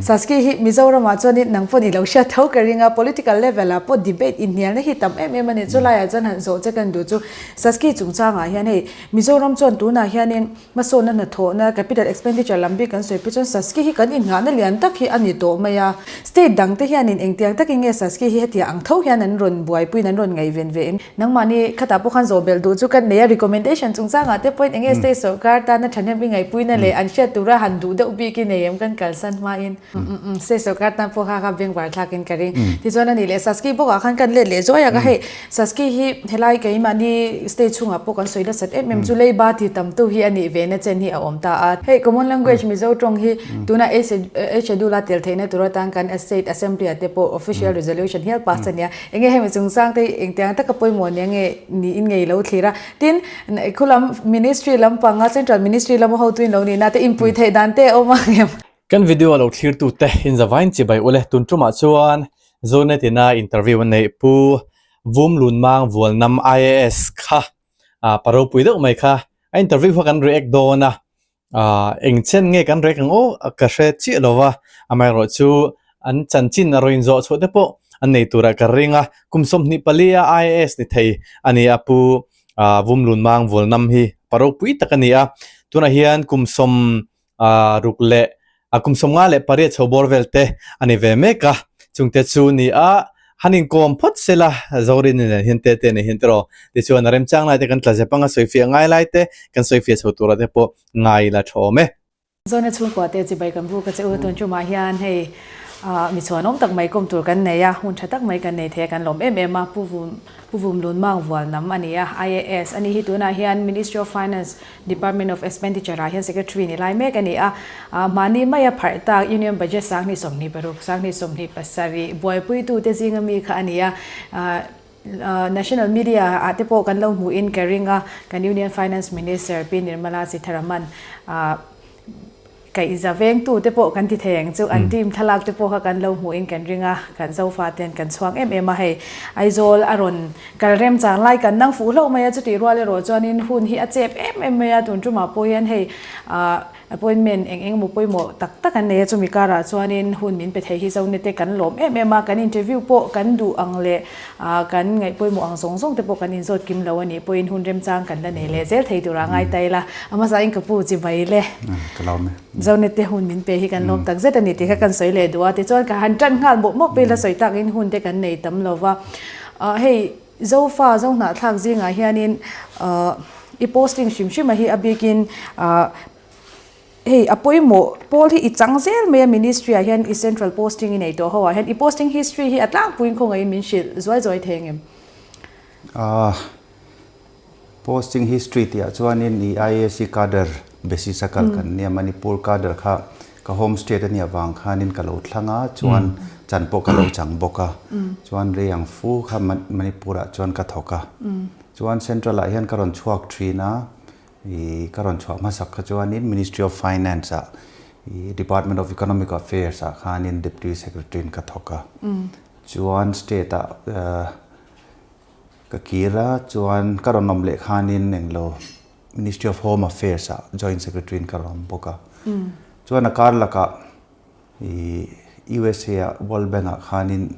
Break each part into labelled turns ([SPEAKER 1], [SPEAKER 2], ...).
[SPEAKER 1] Saski hi Mizoramah chuanin nang pawn i lo hriat tho ka ring a, political level ah pawh debate inhnialna hi tam em em a ni. Chulaiah chuan han zawh che kan duh chu Saski chungchangah hian hei Mizoram chuan tunah hianin hmasawnna hnathawhna capital expenditure lam bik kan sawi phei chuan Saski hi kan innghahna lian tak hi a ni tawh mai a. State dangte hianin engtiang takin nge Saski hi hetiang ang tho hian an rawn buaipuiin an rawn ngaihven ve em? Nangmahni khatah pawh khan zawh belh duh chu kan nei a, recommendation chungchangah te pawhin enge state sorkar tana thahnem i ngaihpuina leh an hriat tura han duh deuh bik i nei em kan kalsan hmain state sorkar tan pawh kha kha bengvar thlakin ka ring. Tichuan a nih leh Saski bawkah khan kan let leh zuai a ka hei Saski hi helai keimahni state chhungah pawh kan sawi nasat em em chu leiba ti tamtu hi a nih ve na chen hi a awm ta a. Hei common language Mizo tawng hi tuna A schedule a tel theihna tur atan kan state assembly ah te pawh official resolution hial pass a nia. Enge hemi chungchang te hi engtiang taka pawimawh nia nge niin ngei lo thlir a. Tin, khulam ministry lampanga central ministry lama hotuin lo nihna te inpui theih dan te a awm ang em?
[SPEAKER 2] Kan video a lo thlirtu te inzavain chibai ule tun tumah chuan Zonet ina interview a neih Pu Vumlunmang Vualnam IAS kha pa ropui deuh mai kha a interview kha kan react dawn a. Ahh eng chen nge kan rek ang aw ka hre chiah lo va, amaherawh chu an chanchin a rawn zawh chhuah te pawh an nei turah ka ring a, kum 24 a IAS ni thei a ni a pu ahh Vumlunmang Vualnam hi pa ropui tak a ni a, tunah hian kum sawm ahh ruk leh a kum 58 chho bawr vel te a ni ve mek a, chungte chu ni a han inkawm phawt se la Zorin nen hian te te nei hian tiraw tichuan a remchang lai te kan tla zep anga sawifiah ngai lai te kan sawifiah chho turah te pawh ngai la tha awm e.
[SPEAKER 1] Zona chhungkua te chibai kan buk a che u tun tumah hian hei mi chhuanawm tak mai kawm tur kan nei a, hun tha tak mai kan nei thei a kan lawm em em a, Pu Vum Pu Vumlunmang Vualnam a ni a, IAS a ni hi tunah hian Ministry of Finance Department of Expenditure ah hian Secretary ni lai mek a ni a, mahni maia pharh tak Union Budget 2026, 2027 buaipuitute zinga mi kha a ni a, National Media ah te pawh kan lo hmuhin ka ring a, kan Union Finance Minister Pi Nirmala Sitharaman Kaihza vengtu te pawh kan ti thei ang chu, an team thlalak te pawh kha kan lo hmuhin kan ring a, kan Zofa ten kan chhuak em em a hei. Aizawl a rawn kal remchang lai kan nang fuh hlauh mai a, chutih rual erawh chuanin hun hi a chep em em mai a, tun tumah pawh hian hei ah appointment eng eng emaw pawimawh tak tak an nei a, chumi karah chuanin hun min pe thei hi Zone te kan lawm em em a, kan interview pawh kan duh ang leh ah kan ngaih pawimawh ang zawng zawng te pawh kan inzawt kim lo a nih pawhin hun remchang kan la nei leh zel thei turah ngai ta ila, a hmasain ka pu chi mai le.
[SPEAKER 3] Ka lawm e.
[SPEAKER 1] Zonet te hun min pe hi kan lawm tak zet a ni tih kha kan sawi leh duh a, tichuan ka han tan nghal mawp mawp ila sawi takin hun te kan nei tam lo va. Ah hei Zofa Zohnahthlak zingah hianin ah i posting hrim hrim a hi a bikin ah Hei a pawimawh pawl hi i chang zel mai a ministry ah hian i central posting i nei tawh ho ah hian i posting history hi a tlangpuiin khawngaihin min hrilh zuai zuai thei ang em?
[SPEAKER 3] Ahh posting history tih ah chuanin i IAC cadre basis a kal kan nia Manipur cadre kha ka home state a nih avang khanin ka lo thlang a chuan chan pawh ka lo chang bawk a chuan rei ang fu kha Manipur ah chuan ka thawk a chuan central ah hian ka rawn chhuak thin a I ka rawn chhuah hmasak kha chuanin Ministry of Finance ah i Department of Economic Affairs ah khanin Deputy Secretary in ka thawk a. Chuan state ah ka kir a, chuan ka rawn awm leh khanin englo Ministry of Home Affairs ah Joint Secretary in ka rawn awm bawk a. Chuan a kar lakah I USA ah World Bank ah khanin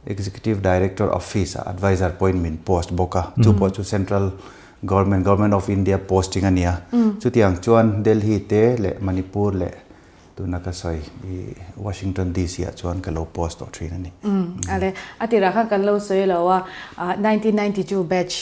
[SPEAKER 3] Executive Director Office ah Advisor pawhin min post bawk a, chu pawh chu Central Government, Government of India posting a nia. Chutiang chuan Delhi te leh Manipur leh tuna ka sawi i Washington DC ah chuan ka lo post tawh thin a ni.
[SPEAKER 1] Ale, a tirah khan kan lo sawi lo a, 1992 batch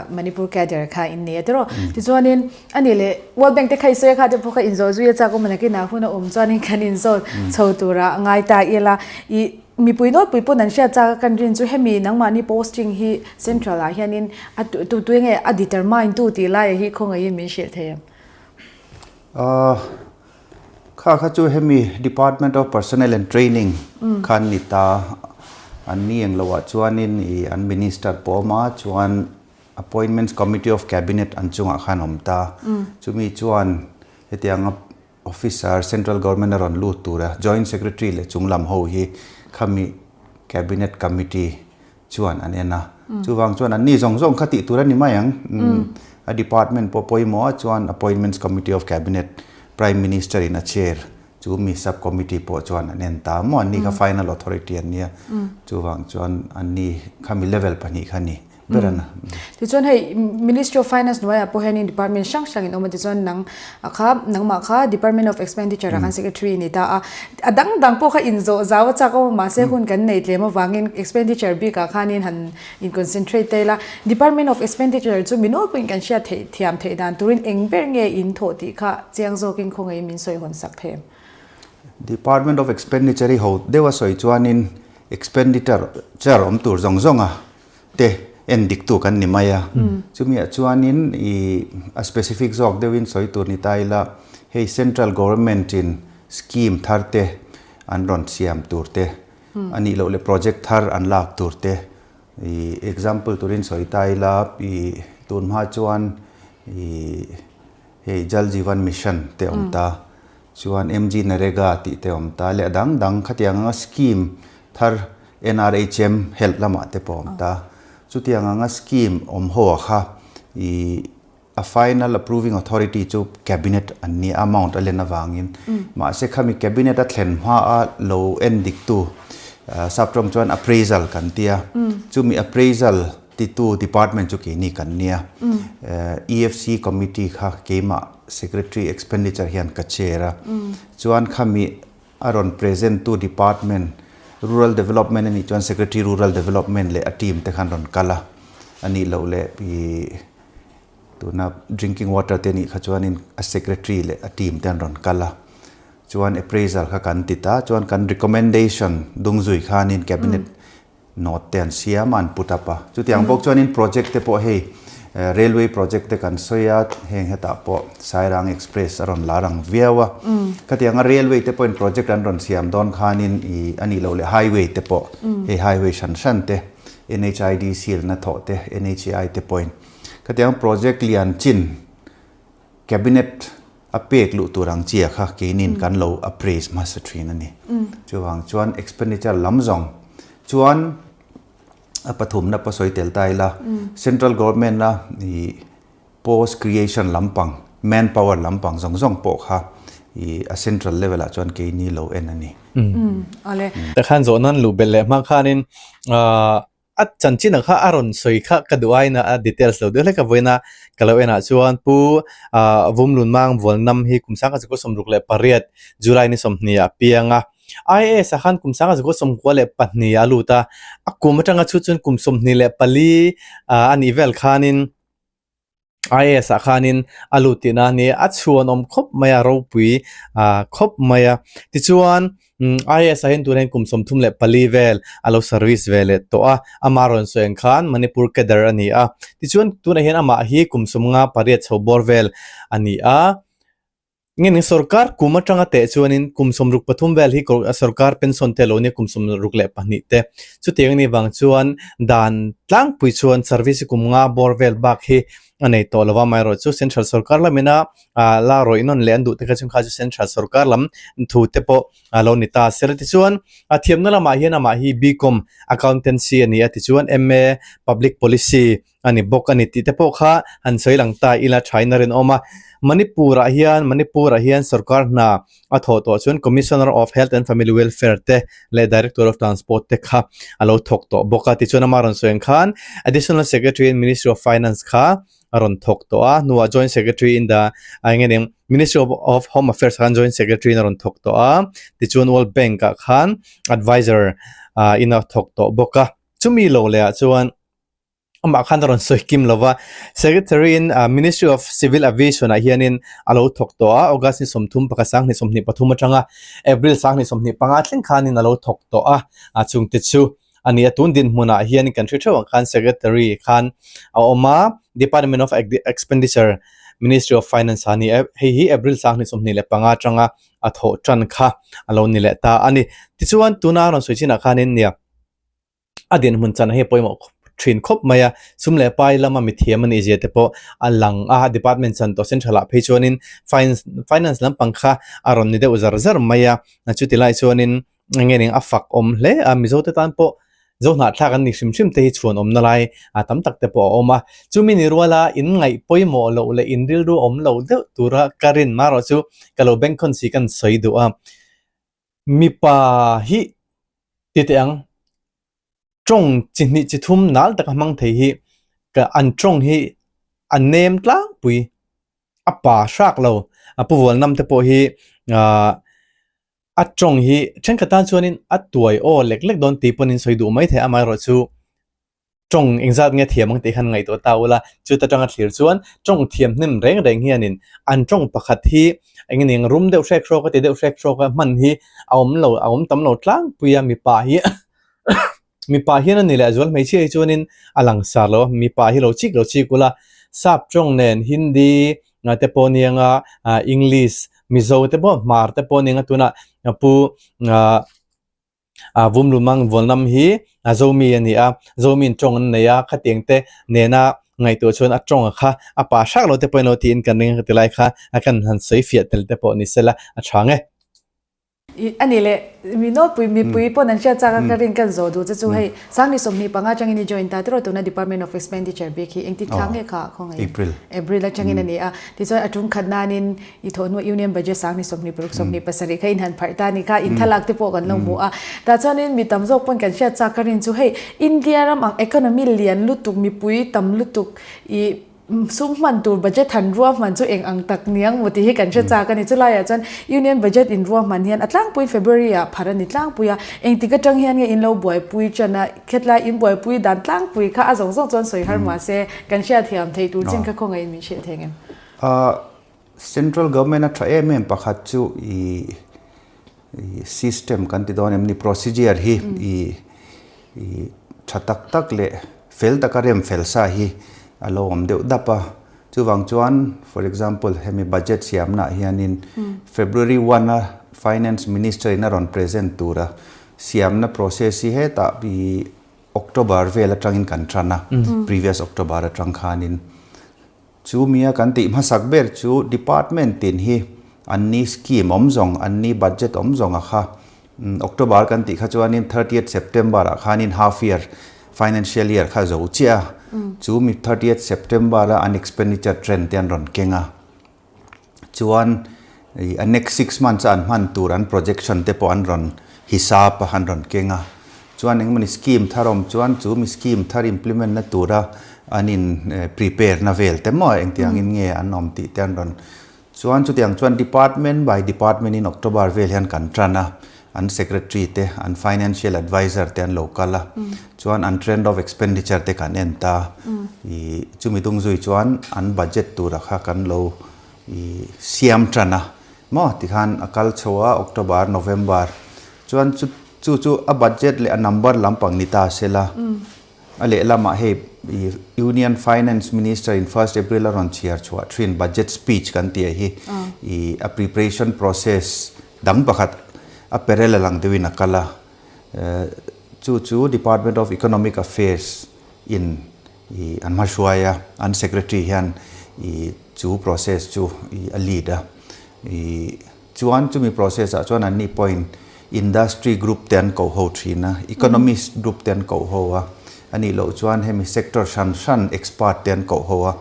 [SPEAKER 1] Manipur cadre kha in nei a tiraw. Tichuanin A nih leh, World Bank te kha i sawi a kha te pawh kha inzawh zui a chak awm a nakinah hun a awm chuanin kan inzawt chho turah ngai ta ila. I mipui nawlpui pawn an hriat chak a kan rin chu hemi nangmahni posting hi central ah hianin a tu tu enge a determine tu tih laiah hi khawngaihin min hrilh thei em?
[SPEAKER 3] Ahh kha kha chu hemi Department of Personnel and Training khan ni ta an ni englo ah chuanin i an minister pawh awm a chuan Appointments Committee of Cabinet an chungah khan awm ta. Chumi chuan hetianga officer Central Government a rawn lut tura Joint Secretary leh chunglam ho hi khami Cabinet Committee chuan an en a. Chuvang chuan anni zawng zawng kha tih tur a ni mai ang. A department pawh pawimawh a chuan Appointments Committee of Cabinet Prime Minister in a chair. Chu mi sub committee pawh chuan an en ta maw? Anni kha final authority an nia. Chuvang chuan anni khami level pahnih kha ni ber a na.
[SPEAKER 1] Tichuan hei Ministry of Finance hnuaiah pawh hianin department hrang hrangin awm a tichuan nang kha nangmah kha Department of Expenditure ah khan secretary i ni ta a. A dang dang pawh kha inzawh zau a chak awm a mahse hun kan nei tlem avangin expenditure bikah khanin han in concentrate ta ila. Department of Expenditure chu mi nawlpuiin kan hriat theih thiam theih dan turin eng ber nge in thawh tih kha chiang zawkin khawngaihin min sawi hawn sak thei em?
[SPEAKER 3] Department of Expenditure i ho deuh a sawi chuanin expenditure awm tur zawng zawnga te en dik tu kan ni mai a. Chumiah chuanin i a specific zawk deuhin sawi tur ni ta ila hei Central Government in scheme thar te an rawn siam tur te a nih loh leh project thar an lak tur te i example turin sawi ta ila i tun hma chuan i hei Jal Jeevan Mission te awm ta chuan MG Narega tih te awm ta leh a dang dang khatiang anga scheme thar NRHM health lamah te pawh awm ta chutiang anga scheme awm ho ah kha i A final approving authority chu Cabinet an ni a, amount a len avangin. Mahse khami Cabinet a thlen hma a lo en diktu saptawng chuan appraisal kan ti a, chumi appraisal titu department chu keini kan nia. EFC committee kha keimah Secretary Expenditure hian ka chair a, chuan khami a rawn present tu department Rural Development a nih chuan Secretary Rural Development leh a team te khan rawn kal a, a nih loh leh ih tuna drinking water te nih kha chuanin a secretary leh a team te an rawn kal a, chuan appraisal kha kan ti ta, chuan kan recommendation dungzui khanin cabinet note te an siam a, an put up a. Chutiang bawk chuanin project te pawh hei railway project te kan sawi a, heng hetah pawh Sairang Express a rawn lar ang viau a. Khatianga railway te pawhin project an rawn siam dawn khanin ih a nih loh leh highway te pawh hei highway hran hran te NHIDC lna thawh te NHAI te pawhin khatiang project lian chin Cabinet a pek luh tur ang chia kha keinin kan lo appraise hmasa thin a ni. Chuvang chuan expenditure lam zawng chuan a pathumna pawh sawi tel ta ila, Central Government a ih post creation lampang, manpower lampang zawng zawng pawh kha ih a central level ah chuan keini lo en a ni.
[SPEAKER 2] Takhan zawh nan luh belh leh hma khanin ahh A chanchin kha a rawn sawi kha ka duh aiin a details lo deuh hlek a vawiin a ka lo enah chuan Pu Vumlunmang Vualnam hi kum 1968 July ni 20 ah a piang a, IAS ah khan kum 1992 ah a lut a, a kum atanga chhut chuan kum 24 a nih vel khanin IAS ah khanin a lut tihna a ni a, a chhuanawm khawp mai a, ropui khawp mai a. Tichuan IAS ah hian tunah hian kum 34 vel a lo service ve leh tawh a, amah rawn sawi ang khan Manipur cadre a ni a. Tichuan tunah hian amah hi kum 58 chho bawr vel a ni a. Nge ning sorkar kum atanga teh chuanin kum 63 vel hi sorkar pension te lo nia kum 62 te. Chutiang anih vang chuan dan tlangpui chuan service hi kum nga bawr vel bak hi a nei tawh lo va, amaherawhchu central sorkar lamina la rawih nawn leh an duh te kha chuan kha chu central sorkar lam thu te pawh a lo ni ta sela. Tichuan a thiamna lamah hian amah hi BCom Accountancy a ni a, tichuan MA Public Policy a ni bawk a ni tih te pawh kha han sawi lang ta ila thain a rinawm a. Manipur ah hian Manipur ah hian sorkar hna a thawh tawh chuan Commissioner of Health and Family Welfare te leh Director of Transport te kha a lo thawk tawh bawk a. Tichuan ama rawn sawi ang khan Additional Secretary in Ministry of Finance kha a rawn thawk tawh a, hnuah Joint Secretary in the a eng nge ning Ministry of of Home Affairs khan Joint Secretary in a rawn thawk tawh a, tichuan World Bank ah khan Advisor in a thawk tawh bawk a. Chumi lo leh ah chuan Amah khan a rawn sawi kim lo va, Secretary in Ministry of Civil Aviation ah hianin a lo thawk tawh a, August ni 31 2023 atanga April 2025 thleng khanin a lo thawk tawh a, a chungte chu a ni a. Tun dinhmunah hian kan hre theuh ang khan Secretary khan a awm a, Department of Expenditure, Ministry of Finance ah a ni a, hei hi April 2025 atanga a thawh tan kha a lo ni leh ta a ni. Tichuan tuna a rawn sawi chinah khanin nia. a dinhmun chan hi a pawimawh thin khawp mai a, sum leh pai lama mithiam a nih zia te pawh a lang a, department chan tawh central ah phei chuanin finance finance lampang kha a rawn ni deuh zar zar mai a, chuti lai chuanin eng nge ning a fak awm hle a, Mizo te tan pawh. Zohnahthlak an ni hrim hrim te hi chhuan awmna lai tam tak te pawh a awm a. Chumi ni ruala in ngaih pawimawh loh leh in rilru awm lo deuh tura ka rin marawh chu ka lo bengkhawn si kan sawi duh a. Mipa hi ti teh ang, tawng chi hnih chi thum nal taka hmang thei hi ka an tawng hi a nem tlangpui a pa hrak lo. A pu Vualnam te pawh hi ahh a tawng hi thenkhat tan chuanin a tuai aw lek lek dawn tih pawhin sawi duh mai thei amaherawhchu Tawng engzat nge thiam ang tih khan ngaihtuah ta ula, chuta tanga thlir chuan tawng thiam hnem reng reng hianin an tawng pakhat hi eng nge ning rum deuh hrek hrawk a ti deuh hrek hrawk a hman hi a awm lo a awm tam lo tlangpui a mipa hi mipa hian a ni leh zual hmeichhia hi chuanin a langsar lo a mipa hi lo chik lo chik ula sap tawng nen Hindi te pawh anianga English Mizo te pawh Hmar te pawh anianga tunah pu A Vumlumang Vualnam hi a Zomi a ni a, Zomiin tawng an nei a, khatiang te nena ngaihtuah chuan a tawng a kha a pa hrak lo te pawhin lo tiin kan ring a ti lai kha a kan han sawi fiah tel te pawh ni sela a tha nge.
[SPEAKER 1] A ni leh mi nawlpui mipui pawn an hriat chak a ka rin kan zawh duh che chu hei Sangni 25 atangin i join ta tiraw tuna Department of Expenditure bik hi engtik thla nge kha khawngaih
[SPEAKER 3] April
[SPEAKER 1] April atangin a ni a tichuan a tum khat nanin I thawh hnuah Union Budget 20 26 27 kha in han pharh ta a ni kha, in thlalak te pawh kan lo hmu a. Tah chuanin mi tam zawk pawn kan hriat chak ka rin chu hei India ram ang economy lian lutuk, mipui tam lutuk i sum hman tur budget han ruahman chu eng ang tak niang maw tih hi kan hre chak a ni. Chulaiah chuan Union Budget in ruahman hian a tlangpuiin February ah pharh a ni tlangpui a, engtik atang hian nge in lo buaipui tan a, khetlai in buaipui dan tlangpui kha a zawng zawng chuan sawi har mahse kan hriatthiam theih tur chin kha khawngaih in min hrilh thei ngem?
[SPEAKER 3] Central government a tha em em pakhat chu i system kan ti dawn em ni procedure hi i i tha tak tak leh fel taka rem fel sa hi a lo awm deuh dap a chuvang chuan for example hemi budget siamna ah hianin February 1 a finance minister in a rawn present tura siamna process hi hetah i October vel atangin kan tan a previous October atang khanin. Chu mia kan tih hmasak ber chu department tin hi an ni scheme awm zawng, an ni budget awm zawng a kha. October kan tih kha chuanin thirtieth September ah khanin half year financial year kha zo chiah a. Chu mi thirtieth September a an expenditure trend te an rawn keng a. Chuan a next 6 months a an hman tur an projection te pawh an rawn hisap a, an rawn keng a. Chuan engmawni scheme thar awm chuan chu mi scheme thar implement na tura an in prepare na vel te maw engtiangin nge an awm tih te an rawn chuan chutiang chuan department by department in October vel hian kan tan a, an secretary te an financial adviser te an lo kal a, chuan an trend of expenditure te kan en ta ih chumi dung zui chuan an budget tura kha kan lo ih siam tan a maw tikhan a kal chho a October November chuan chu Chu chu a budget leh a number lampang ni ta se la. A lehlamah hei Union Finance Minister in first April a rawn chhiar chhuah thin budget speech kan tih hi i a preparation process dang pakhat a parallel ang deuhin a kal a. Chu chu Department of Economic Affairs in i an hmahruai a, an secretary hian i chu process chu i a lead a. I Chuan chumi process ah chuan anni pawhin industry group te an koh ho thin a, economist group te an koh ho a, a nih loh chuan hemi sector hran hran expert te an koh ho a,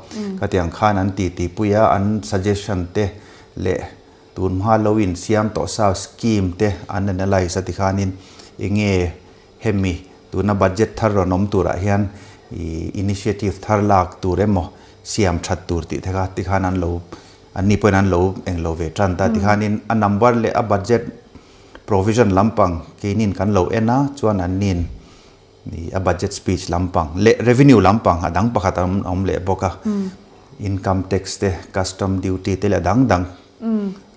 [SPEAKER 3] khatiang khan an titi pui a, an suggestion te leh tun hma lo insiam tawh sa scheme te an analyse a tikhanin enge hemi tuna budget thar rawn awm turah hian ih initiative thar lak tur emaw siam that tur tih te kha tikhan an lo An ni pawhin an lo eng lo ve tan ta tikhanin a number leh a budget provision lampang keinin kan lo en a chuan an nin a budget speech lampang leh revenue lampang a dang pakhat a awm leh bawk a income tax te custom duty te leh a dang dang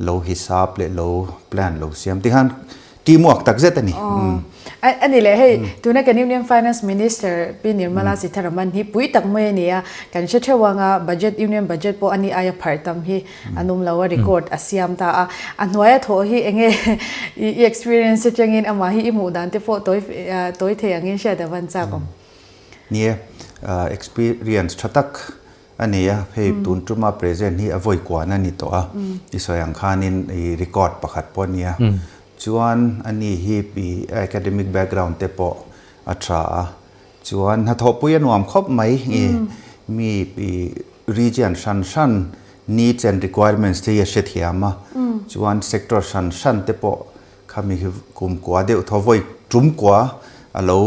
[SPEAKER 3] lo hisap leh lo plan lo siam tikhan Teamwork tak zet a ni.
[SPEAKER 1] A ni leh hei, tuna kan Union Finance Minister Pi Nirmala Sitharaman hi pui tak mai a ni a, kan hre theuh ang a, budget, Union budget pawh a ni aia pharh tam hi an awm lo a, record a siam ta a. A hnuaia thawh hi eng nge i experience atangin amah hi i hmuh dan te pawh tawi tawi thei angin hriat a van chak awm.
[SPEAKER 3] Ni e, experience tha tak A ni a, hei tun tuma present hi a vawi kuan a ni tawh a, i sawi ang khanin i record pakhat pawh a nia. Chuan a ni hi i academic background te pawh a tha a. Chuan hnathawhpui a nuam khawp mai i mi i region hran hran needs and requirements te hi a hrethiam a. Chuan sector hran hran te pawh khami hi kumkua deuh thaw vawi tumkua a lo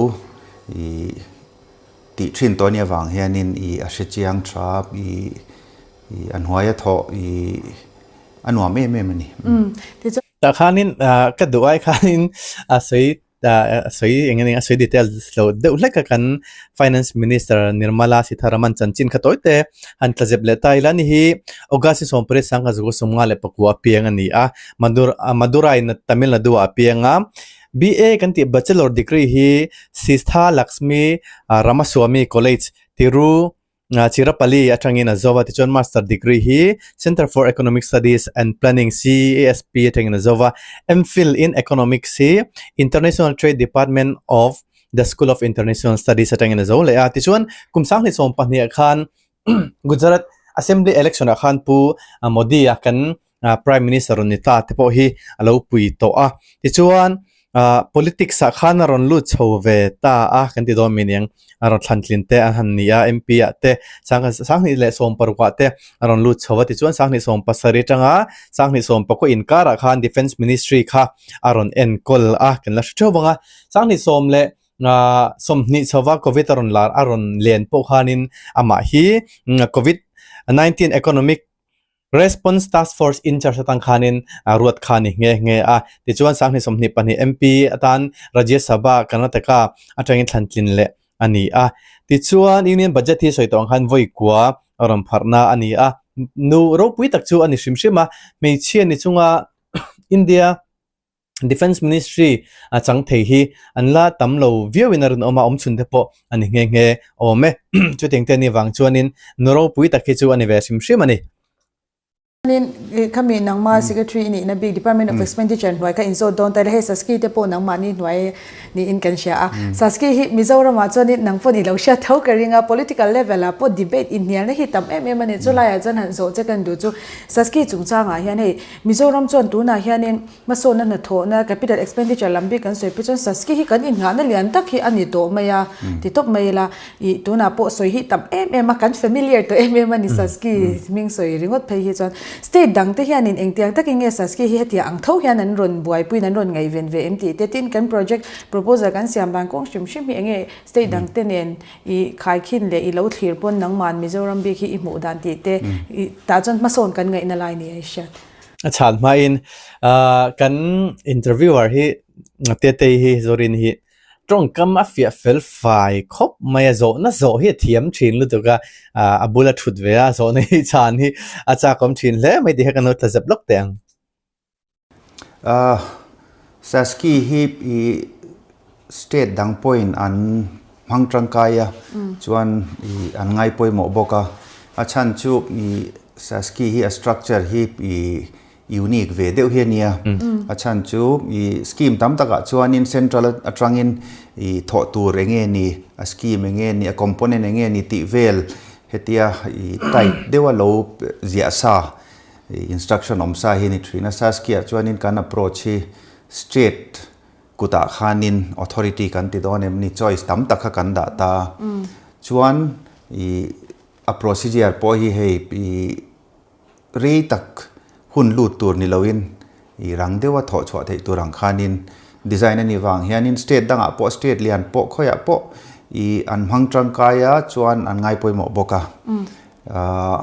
[SPEAKER 3] i tih thin tawh ania vang hianin i a hrechiang tha i i a hnuaia thawh i a nuam em em a ni.
[SPEAKER 2] Tah khanin ka duh ai khanin a sawi a sawi eng eng a sawi details lo deuh hlek a kan finance minister Nirmala Sitharaman chanchin kha tawi te han tla zep leh ta ila ni hi August ni 18 sangha zuka 51 a piang a ni a Madurai Tamil Nadu ah a piang a BA kan tih bachelor degree hi Sistha Lakshmi Ramaswamy College Tiru Chirapalli atangin a zo a, tichuan Master degree hi Centre for Economic Studies and Planning, CESP, atangin a zo a, MPhil in Economics hi International Trade Department of the School of International Studies atangin a zo leh a, tichuan kum sanghnih 12 ah khan Gujarat Assembly Election ah khan Pu Modi a kan Prime Minister rawn ni ta te pawh hi a lo pui tawh a. Tichuan politics ah khan a rawn lut chho ve ta a kan ti dawn mai aniang. A rawn thlan tlin te an han ni a, MP ah te 2016 ah te a rawn lut chho a. Tichuan 2017 atanga 2019 inkarah khan Defence Ministry kha a rawn enkawl a kan la hre theuh vang a. 2020 chhova Covid a rawn lar a rawn len pawh khanin amah hi Covid 19 economic Response Task Force in charge atang khanin ruat kha ni nghe nghe a. Tichuan 2022 MP atan Rajya Sabha Karnataka atangin thlan tlin leh a ni a. Tichuan Union Budget hi sawi tawh ang khan vawi kua a rawn pharhna a ni a. Nu ropui tak chu a ni hrim hrim a. Hmeichhia ni chunga India Defence Ministry a chang thei hi an la tam lo viau in a rawn awm a, awm chhun te pawh a ni nghe nghe awm e. Chutiang te anih vang chuanin nu ropui tak hi chu a ni ve hrim hrim a ni.
[SPEAKER 1] Chuanin khami nangma Secretary i nihna bik Department of Expenditure hnuai kha inzawt dawn ta ila, hei Saski te pawh nangmahni hnuai niin kan hria a. Saski hi Mizoramah chuanin nang pawh ni lo hriat tho ka ring a, political level ah pawh debate inhnialna hi tam em em a ni. Chulaiah chuan han zawh che kan duh chu Saski chungchangah hian hei Mizoram chuan tunah hianin Hmasawnna hnathawhna, capital expenditure lam bik kan sawi phei chuan Saski hi kan innghahna lian tak hi a ni tawh mai a, ti tawp mai ila. Ih, tunah pawh sawi hi tam em em a, kan familiar tawh em em a ni Saski hming sawi ringawt phei hi chuan. State dang te hianin engtiang takin nge Saski hi hetiang ang tho hian an rawn buaipuiin an rawn ngaihven ve em tih te, tin kan project proposal kan siam dan kawng hrim hrim hi enge state dang te nen i khaikhin leh i lo thlir pawn nangman Mizoram bik hi i hmuh dan tih te, ih, tah chuan hmasawn kan ngaihna lai ni a i hriat.
[SPEAKER 2] A chhan hmain kan interviewer hi Tetei hi Zorin hi tawngkam a fiah fel fai khawp mai a, zawhna zawh hi a thiam thin lutuk a, a bula thut ve a zawhna hi chhan hi a chakawm thin hle mai tih kha kan lo tla zep lawk teh ang.
[SPEAKER 3] Saski hi i state dang pawhin an hmang tangkai a, chuan i an ngai pawimawh bawk a. A chhan chu i Saski hi a structure hi i unique ve deuh hi a nia. A chhan chu i scheme tam takah chuanin central atangin i thawh tur eng nge ni, a scheme eng nge ni, a component eng nge ni tih vel hetia i tight deuha lo ziah sa Instruction awm sa hi a ni thin a, Saskia chuanin kan approach hi state kutah khanin authority kan ti dawn em ni, choice tam tak kha kan dah ta a, chuan ih a procedure pawh hi hei ih rei tak hun lut tur ni loin ih rang deuha thawh chhuah theih tur ang khanin design a nih vang hianin state dangah pawh state lian pawh khawiah pawh ih an hmang tangkai a chuan an ngai pawimawh bawk a, ah.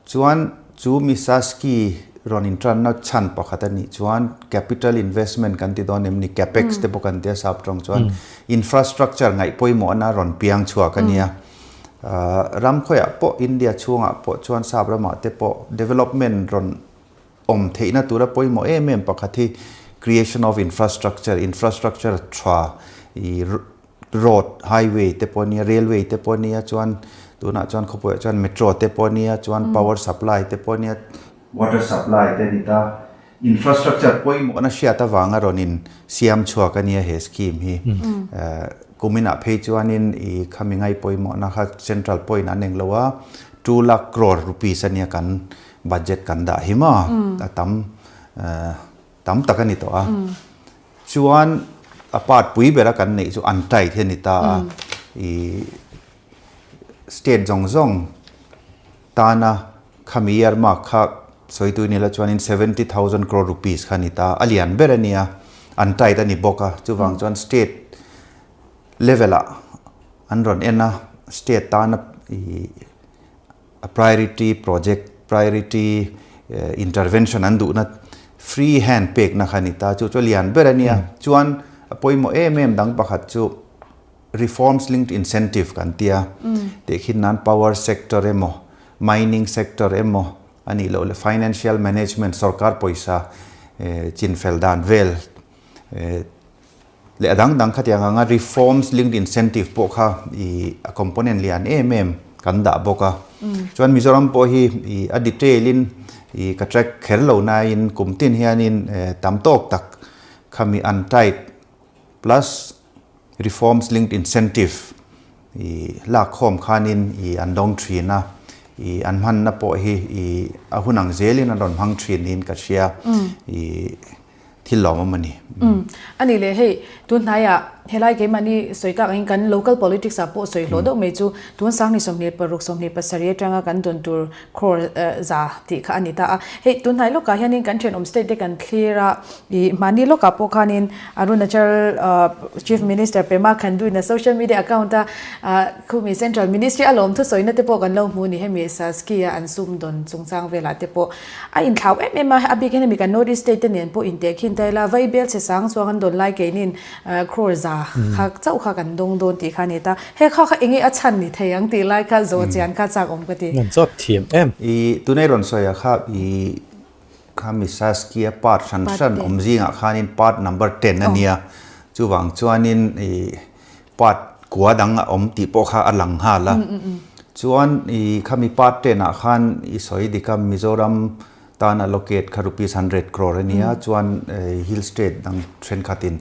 [SPEAKER 3] Chuan chu Misaski rawn intranna chhan pakhat a nih chuan capital investment kan ti dawn em ni, capex te pawh kan tia sap tawng chuan infrastructure ngaih pawimawhna rawn piang chhuak a nia. Ram khawiah pawh India chhungah pawh chuan sap ramah te pawh development rawn awm theihna tura pawimawh em em pakhat hi creation of infrastructure, infrastructure tha i road, highway te pawh ania, railway te pawh ania, chuan tunah chuan khawpuiah chuan metro te pawh ania, chuan power supply te pawh ania, water supply te a ni ta. Infrastructure pawimawhna hriat avanga rawn in siam chhuak ania he scheme hi. Kuminah phei chuanin i khami ngai pawimawhna kha central pawhin an eng lo a, two lakh crore rupees ania kan budget kan dah hi maw, a tam tam tak a ni tawh a. Chuan. a part pui bera kan neih chu untied hi a ni ta a, ih state zawng zawng tana khami earmark kha sawitu nila chuanin 70,000 crore rupees kha a ni ta a, a lian ber a nia, untied a ni bawk a, chuvang chuan state level ah an rawn en a, state tana ih a priority project, priority intervention an duhna free hand pekna kha a ni ta, chu chu a lian ber a nia. Chuan a pawimawh em em dang pakhat chu reforms linked incentive kan tia, tehkhin nan power sector emaw, mining sector emaw a nih loh leh financial management sorkar pawisa chinfel dan vel Leh a dang dang khatiang anga reforms linked incentive pawh kha ih a component lian em em kan dah bawk a. Chuan Mizoram pawh hi ih a detail in ih ka track kher lo nain kum tin hianin tam tawk tak khami untied plus reforms linked incentive ih lak khawm khanin ih an dawng thin a. Ih an hmanna pawh hi ih a hun ang zelin an rawn hmang thin niin ka hria. Ih. Thil lawmawm a ni.
[SPEAKER 1] Umm. A nih leh hei, tun hnaiah helai keimahni sawi tak angin kan local politics ah pawh sawi hlawh deuh mai chu tun Sangni 26 27 atanga kan dawn tur crore za tih kha a ni ta a. Hei tun hnai lawkah hianin kan thenawm state te kan thlir a, ih mahni lawkah pawh khanin Arunachal Chief Minister Pema Khandu in a social media account a khumi Central Ministry a lawm thusawina te pawh kan lo hmu ni hemi Saski a an sum dawn chungchang velah te pawh A inthlau em em a, a bik hian hemi kan North East state te nen pawh inteh khin ta ila, vai bel chhe sang chuang an dawn lai keinin crore za kha chauh kha kan dawng dawn tih kha a ni ta. He kha kha enge a chhan ni thei ang tih lai kha zawh chian kha chak awm ka ti.
[SPEAKER 2] Nan chawt thiam em.
[SPEAKER 3] I tunei rawn sawi ah kha i kha Misaskia part hran hran awm zingah khanin part number ten a nia, chuvang chuanin i Part kua dang a awm tih pawh kha a lang nghal a. Chuan i khami part ten ah khan i sawi dik a Mizoram tan allocate kha rupees 100 crore a nia chuan hill state dang thenkhat in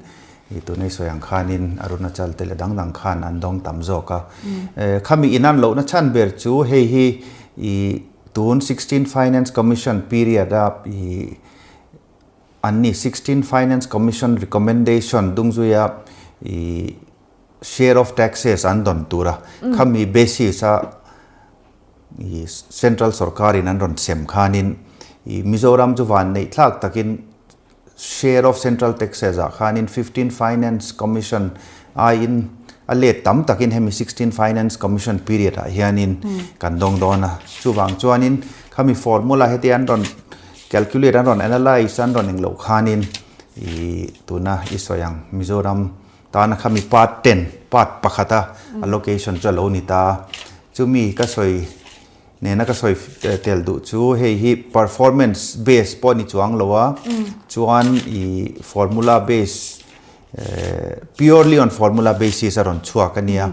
[SPEAKER 3] i tuna i sawi ang khanin Arunachal te leh dang dang khan an dawng tam zawk a. Khami inan lohna chhan ber chu hei hi i tun 16 Finance Commission period a i An ni 16 Finance Commission recommendation dungzuia i share of taxes an dawn tura khami basis a i central sorkarin an rawn sem khanin i Mizoram chu van neih thlak takin share of central taxes ah khanin 15 Finance Commission aiin a let tam takin hemi 16 Finance Commission period ah hianin kan dawng dawn a. Chuvang chuanin khami formula heti an rawn Calculate an rawn analyse an rawn engloh khanin ih tuna i sawi ang Mizoram tana khami part ten part pakhata allocation chu a lo ni ta. Chumi ka sawi nena ka sawi tel duh chu hei hi performance base pawh a ni chuang lo a chuan ih formula base purely on formula basis a rawn chhuak a nia.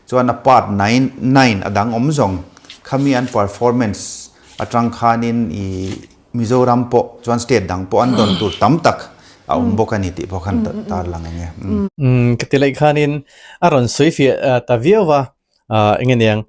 [SPEAKER 3] Chuan a part nine nine a dang awm zawng khami an performance Atang khanin i Mizoram pawh chuan state dang pawh an dawn tur tam tak a awm bawk a ni tih pawh khan tarlang ang e.
[SPEAKER 2] Umm ka ti laih khanin a rawn sawi fiah ta viau va, eng nge niang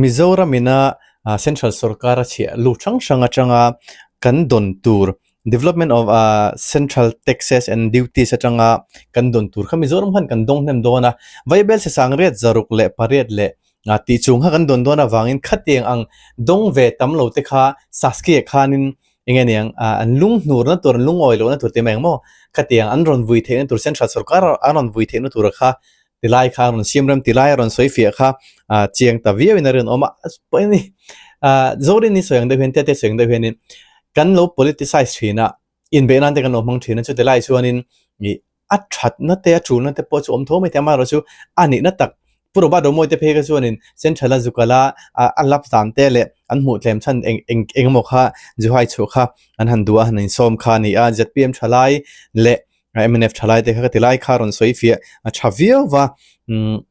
[SPEAKER 2] Mizoram ina Central sorkar a chhiah lut hrang hrang atanga kan dawn tur Development of Central Taxes and Duties atanga kan dawn tur kha Mizoram khan kan dawng hnem dawn a, Vaibel sesang riat 608 leh A tih chung kha kan dawn dawn avangin khatiang ang dawng ve tam lo te kha Saskia khanin eng nge niang an lung hnurna tur an lungawi lohna tur tih mai ang maw khatiang an rawn vui theihna tur Central sorkar an rawn vui theihna tura kha tilai kha an rawn siam rem tilai a rawn sawi fiah kha chiang ta viauin a rinawm a pawh ni Zorin-i sawi ang deuh hian Tete sawi ang deuh hianin kan lo politicize thin a inbeih nan te kan lo hmang thin a chuti lai chuanin ih a thatna te a tulna te pawh chu awm tho mai thei a amaherawhchu a nihna tak Pu Robert Romawi te phei kha chuanin Central a zukala a lap dan te leh an hmuh tlem chhan eng eng eng emaw kha Juhai chhuah kha an han duh a han insawm kha a ni a zpm thalai leh mnf thalai te kha ka ti lai kha a rawn sawi fiah a tha viau va umm.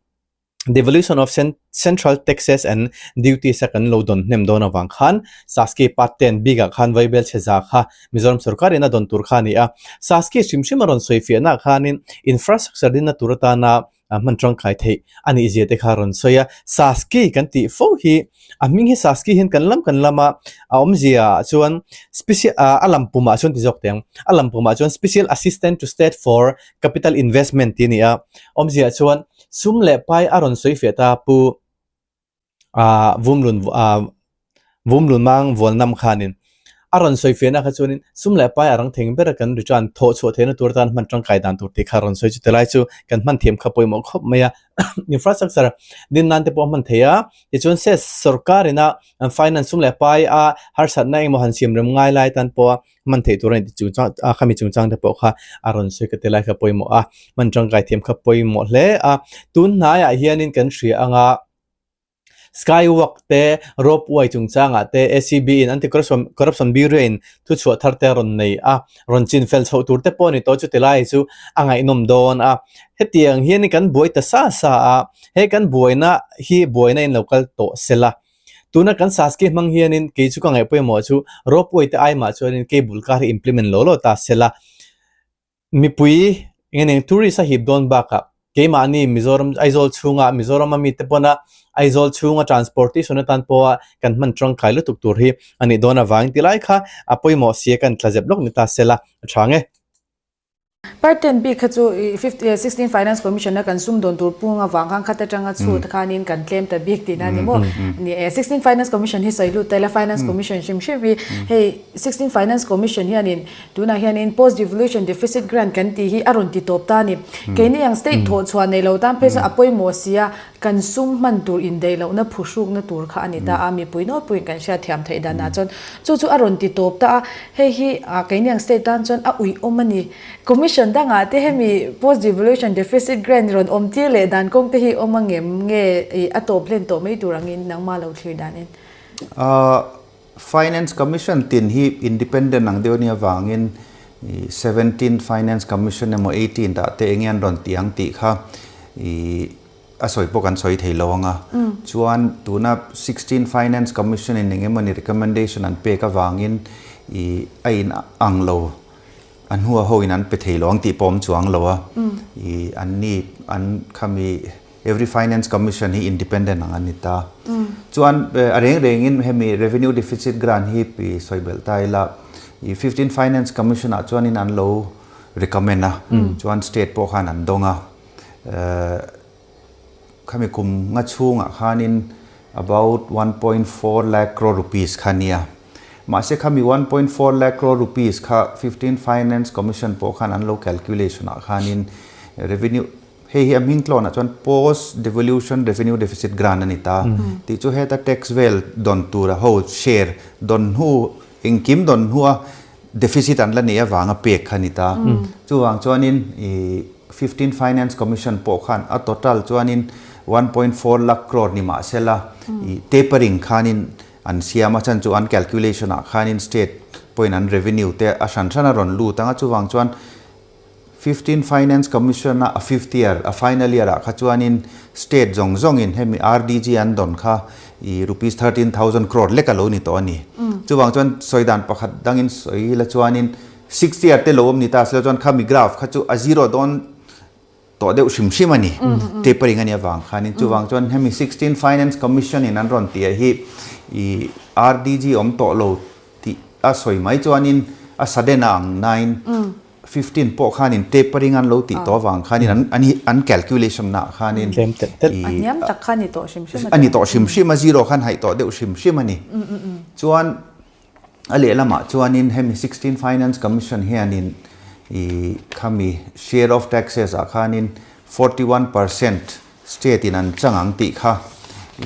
[SPEAKER 2] Devolution of Central Taxes and Duties a kan lo dawn hnem dawn avang khan Saski part ten bikah khan Vaibel chhe za kha Mizoram sorkar in a dawn tur kha a ni a. Saski hrim hrim a rawn sawi fiahna ah khanin infrastructure dinna tur atana. hman tangkai theih a nih zia te kha a rawn sawi a. Saski kan tih fo hi a hming hi Saski hian kan lam kan lam a, a awmzia ah chuan special a lam pumah chuan ti zawk teh ang, a lam pumah chuan Special Assistant to State for Capital Investment tih a ni a, awmzia chuan sum leh pai a rawn sawi fiah ta Pu. ah vumlun ah vumlun mang vualnam khanin a rawn sawi fiahna kha chuanin sum leh pai a rang theng ber a kan return thawh chhuah theihna tur atan hman tangkai dan tur tih kha a rawn sawi chu tilai chu kan hman thiam kha pawimawh khawp mai a infrastructure din nan te pawh a hman thei a tichuan se sorkar ina an finance sum leh pai a harsatna engemaw han siam rem ngai lai tan pawha hman theih tur a ni tih chungchang a khami chungchang te pawh kha a rawn sawi ka tilai kha pawimawh a hman tangkai thiam kha pawimawh hle a tun hnaiah hianin kan hria anga skywalk te rope way chungchangah te A_C_B in anti corruption corruption bureau in thuchhuah thar te a rawn nei a rawn chin fel chhoh tur te pawh a ni tawh chuti lai chu a ngaihnawm dawn a hetiang hian kan buai ta sa sa a he kan buaina hi buaina in lo kal tawh sela. Tuna kan Saski hmang hianin kei chu ka ngaih pawimawh chu ropeway te ai mah chuanin cable car hi implement lo lo ta sela. Mipui eng eng tourist a hip dawn bakah keimahni Mizoram Aizawl chhunga Mizoram a mite pawna Aizawl chhunga transportation atan pawha kan hman tangkai lutuk tur hi a nih dawn avangin tilai kha a pawimawh sia kan tla zep lawk ni ta sela a tha nge.
[SPEAKER 1] Part ten bik kha chu 16 Finance Commission a kan sumdawn tur pung avang khan khat atanga chhut khanin kan tlem ta bik tihna a ni maw? Ni e, 16 Finance Commission hi sawi lut ta ila, Finance Commission hrim hrim hi hei 16 Finance Commission hianin tunah hianin Post Devolution Deficit Grant kan tih hi a rawn ti tawp ta a ni. Keini ang state thawh chhuah nei lo tan phei chuan a pawimawh si a, kan sum hman tur indaih lohna phuhrukna tur kha a ni ta a, mipui nawlpuiin kan hriat thiam theih danah chuan chu chu a rawn ti tawp ta a, hei hi keini ang state tan chuan a uih awm a ni. Commission dangah te hemi post devolution deficit grant rawn awm tir leh dan kawng te hi awm a ngem nge a tawp hlen tawh mai tur angin nangmah lo thlir danin.
[SPEAKER 3] Finance Commission tin hi independent ang deuh a nih avangin 17 Finance Commission emaw 18 ah te enge an rawn tih ang tih kha ih A sawi pawh kan sawi thei lo ang a. Chuan tuna 16 Finance Commission in eng emawni recommendation an pek avangin i a in ang lo, a hnua ho in an pe thei lo ang tih pawh awm chuang lo a. I an ni an khami every Finance Commission hi independent ang an ni ta. Chuan a reng rengin hemi revenue deficit grant hi i sawi belh ta ila i 15 Finance Commission ah chuanin an lo recommend a, chuan state pawh khan an dawng a. Khami kum nga chhungah khanin about 1.4 lakh crore rupees kha nia. Mahse khami 1.4 lakh crore rupees kha 15 Finance Commission pawh khan an lo calculation ah khanin revenue hei hi a hming tlawnah chuan post devolution revenue deficit grant a ni ta. Tih chu heta tax vel dawn tura ho share dawn hnu engkim dawn hnua deficit an la neih avanga pek kha a ni ta. Chuvang chuanin ih 15 Finance Commission pawh khan a total chuanin 1.4 lakh crore ni mah sela ih tapering khanin an siam a, chhan chu an calculation ah khanin state pawhin an revenue te a hran hran a rawn lut ang a, chuvang chuan 15 Finance Commission a a fifth year a final year ah kha chuanin state zawng zawngin hemi RDG an dawn kha ih rupees 13,000 crore lek a lo ni tawh a ni. Chuvang chuan sawi dan pakhat dangin sawi ila chuanin Sixth year te lo awm ni ta silo chuan khami graph kha chu a zero dawn tawh deuh hrim hrim a ni. Tapering a nih avang khanin chuvang chuan hemi 16 Finance Commission in an rawn tih ah hi i RDG awm tawh lo tih a sawi mai chuanin a sudden a ang nain 15 pawh khanin tapering an lo tih tawh avang khanin an an an calculation naah khanin
[SPEAKER 2] Tlem telh telh.
[SPEAKER 1] A hniam tak kha a ni tawh hrim hrim a.
[SPEAKER 3] A ni tawh hrim hrim a zero khan haih tawh deuh hrim hrim a ni. Chuan A lehlamah chuanin hemi 16 Finance Commission hianin ih khami share of taxes ah khanin 41% state in an chang ang tih kha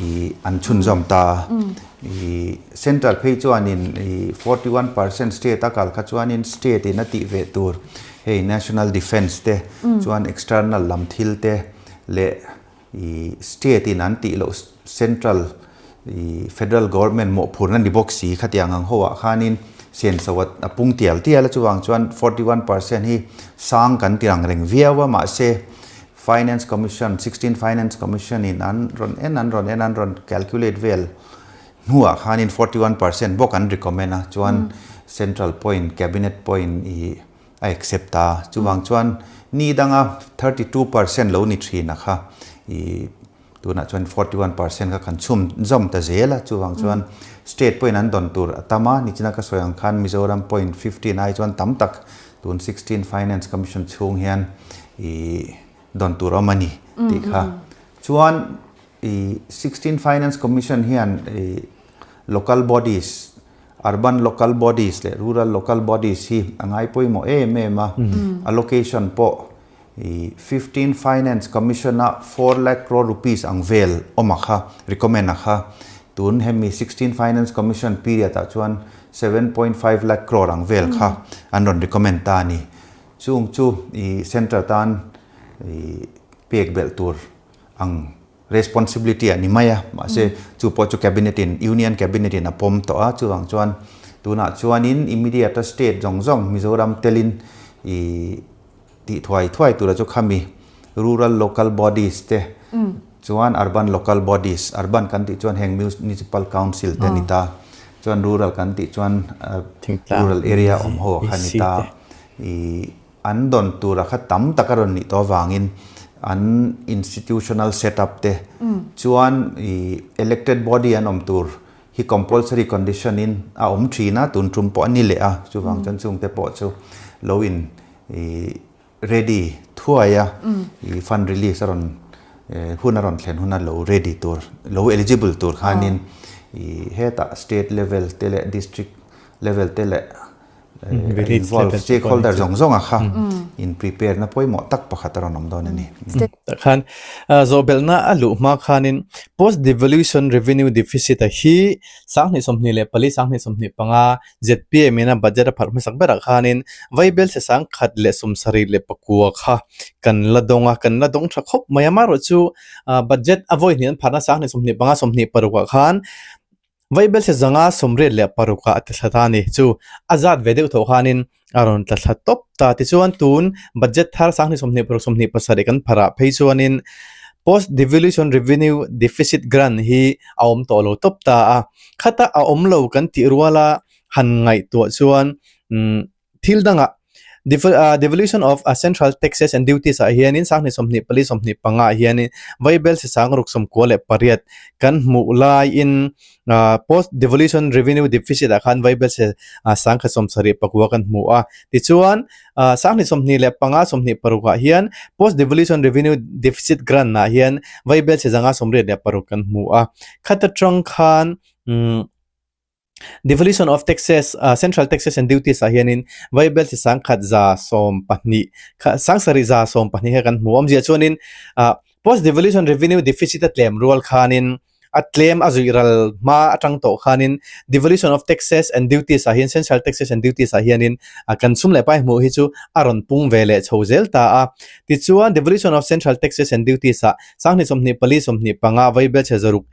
[SPEAKER 3] ih an chhunzawm ta a. Ih central phei chuanin ih 41% state a kal kha chuanin state in a tih ve tur hei national defence te chuan external lam thil te leh I state in an tih loh central i federal government mawhphurna ni bawk si khatiang ang ho ah khanin senso a pung tial tial a chuvang chuan 41% hi sang kan ti ang reng viau a mahse finance commission 16 finance commission in an rawn en an rawn en an rawn calculate vel hnuah khanin 41% bawk an recommend a chuan central point cabinet point i. a accept a. Chuvang chuan ni danga 32% lo ni thin a kha i tunah chuan 41% kha kan chhum zawm ta zel a. Chuvang chuan state pawhin an dawn tur a tam a, nichina ka sawi ang khan Mizoram pawhin 15 ai chuan tam tak tun 16 Finance Commission chhung hian i dawn tur awm a ni tih kha. Chuan i 16 Finance Commission hian i local bodies, urban local bodies leh rural local bodies hi a ngai pawimawh em em a. Allocation pawh i 15 Finance Commission a 4 lakh crore rupees ang vel awm a kha, recommend a kha. Tun hemi 16 Finance Commission period ah chuan 7.5 lakh crore ang vel kha an rawn recommend ta a ni. Chung chu i centre tan i pek belh tur ang responsibility a ni mai a, mahse chu pawh chu cabinet in union cabinet in a pawm tawh a, chuvang chuan tunah chuanin immediate a state zawng zawng Mizoram telin i tih thuai thuai tura chu khami rural local bodies te chuan urban local bodies, urban kan tih chuan heng municipal council te a ni ta, chuan rural kan tih chuan rural area awm ho kha a ni ta. I an dawn tura kha tam tak a rawn nih tawh avangin an institutional set up te chuan i elected body an awm tur hi compulsory condition in a awm thin a, tun tum pawh a ni leh a, chuvang chuan chungte pawh chu lo in i ready thuai a, i fund release a rawn hun a rawn thlen huna lo ready tur lo eligible tur khanin i hetah state level te leh district level te leh involve stakeholder zawng zawng a kha in prepare na pawimawh tak pakhat a rawn awm dawn a ni.
[SPEAKER 2] Tah khan zawhbelhna a luh hma khanin post devolution revenue deficit a hi 2024 2025 zpm in a budget a pharh hmasak berah khanin Vaibel chhe 1079 kha kan la dawng a, kan la dawng tha khawp mai a. Amaherawhchu budget a vawi hnih an pharhna 2025 26 ah khan Vaibel chhe 586 ah a ti thla ta a ni. Chu a zat ve deuh tho khanin a rawn tla thla tawp ta. Tichuan tun budget thar 2026 27 kan pharh ah phei chuanin post devolution revenue deficit grant hi a awm tawh lo tawp ta a. Khata a awm lo kan tih ruala han ngaihtuah chuan umm thil dangah devolution of central taxes and duties ah hianin 2024 25 ah hianin Vaibel 698 kan hmuh laiin post devolution revenue deficit ah khan Vaibel 1079 kan hmu a. Tichuan 2025 26 ah hian post devolution revenue deficit grant ah hian Vaibel 586 kan hmu a. Khata tang khan umm Devolution of taxes, central taxes and duties ah hianin Vaibel 1112 kha 7112 kha kan hmu a. Awmzia chuanin post devolution revenue deficit a tlem rual khanin a tlem a zuih ral hma atang tawh khanin devolution of taxes and duties ah hian central taxes and duties ah hianin kan sum leh pai hmuh hi chu a rawn pung ve leh chho zel ta a. Tichuan devolution of central taxes and duties ah 2024 25 Vaibel chhe zaruk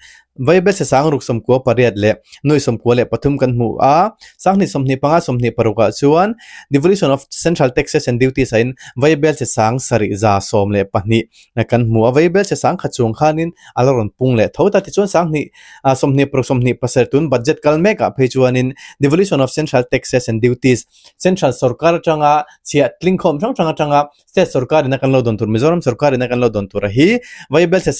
[SPEAKER 2] Vaibel chhe 698 leh 93 kan hmu a, 2025 26 ah chuan devolution of central taxes and duties ah in Vaibel chhe 7112 kan hmu a, Vaibel chhe 1000 chuang khanin a la rawn pung leh tho ta. Tichuan 2026 27 tun budget kal mek ah phei chuanin devolution of central taxes and duties central sorkar atanga chhiah tlingkhawm hrang hrang atanga state sorkar ina kan lo dawn tur Mizoram sorkar ina kan lo dawn tur a hi Vaibel chhe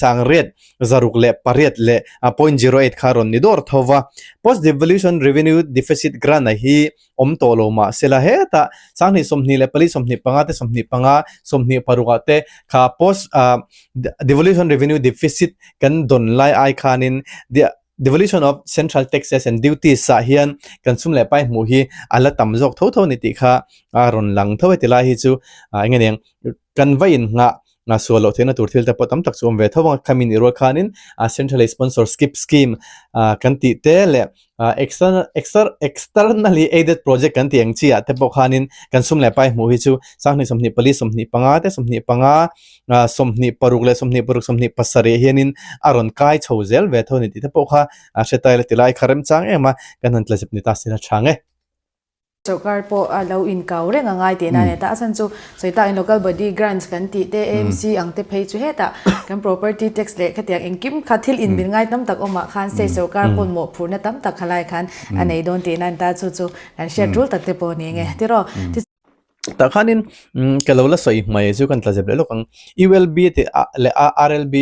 [SPEAKER 2] 608.08 kha rawn ni dawr tho va. Post devolution revenue deficit grant a hi awm tawh lo mah sela hetah 2024 25 te 25 26 ah te kha post devolution revenue deficit kan dawn lai ai khanin devolution of central taxes and duties ah hian kan sum leh pai hmuh hi a la tam zawk tho tho a ni tih kha a rawn lang tho e ti lai hi chu eng nge niang kan va inngah a sual loh theihna tur thil te pawh tam tak chu awm ve tho a, khami nih rual khanin a centrally sponsor skip scheme ah kan tih te leh ah external externally aided project kan tih ang chi ah te pawh khanin kan sum leh pai hmuh hi chu 2024 25 te 25 ah 26 leh 26 27 hianin a rawn kai chho zel ve tho a ni tih te pawh kha a hre ta ila tilai kha remchang em a kan han tla zep ni ta sin a chhang e.
[SPEAKER 1] Sorkar pawh a lo inkau reng a ngai tihna a ni ta. A chhan chu sawi takin local body grants kan tih te, AMC ang te phei chu hetah kan property tax leh khatiang engkim kha thil inbil ngai tam tak awmah khan state sorkar pawn mawhphurhna tam tak khalai khan a nei dawn tihna a ni ta. Chu chu kan hriat tul tak te pawh a ni nge tiraw?
[SPEAKER 2] Tah khanin ka lo la sawi hmai chu kan tla zep leh lawk ang. ULB tih ah leh RLB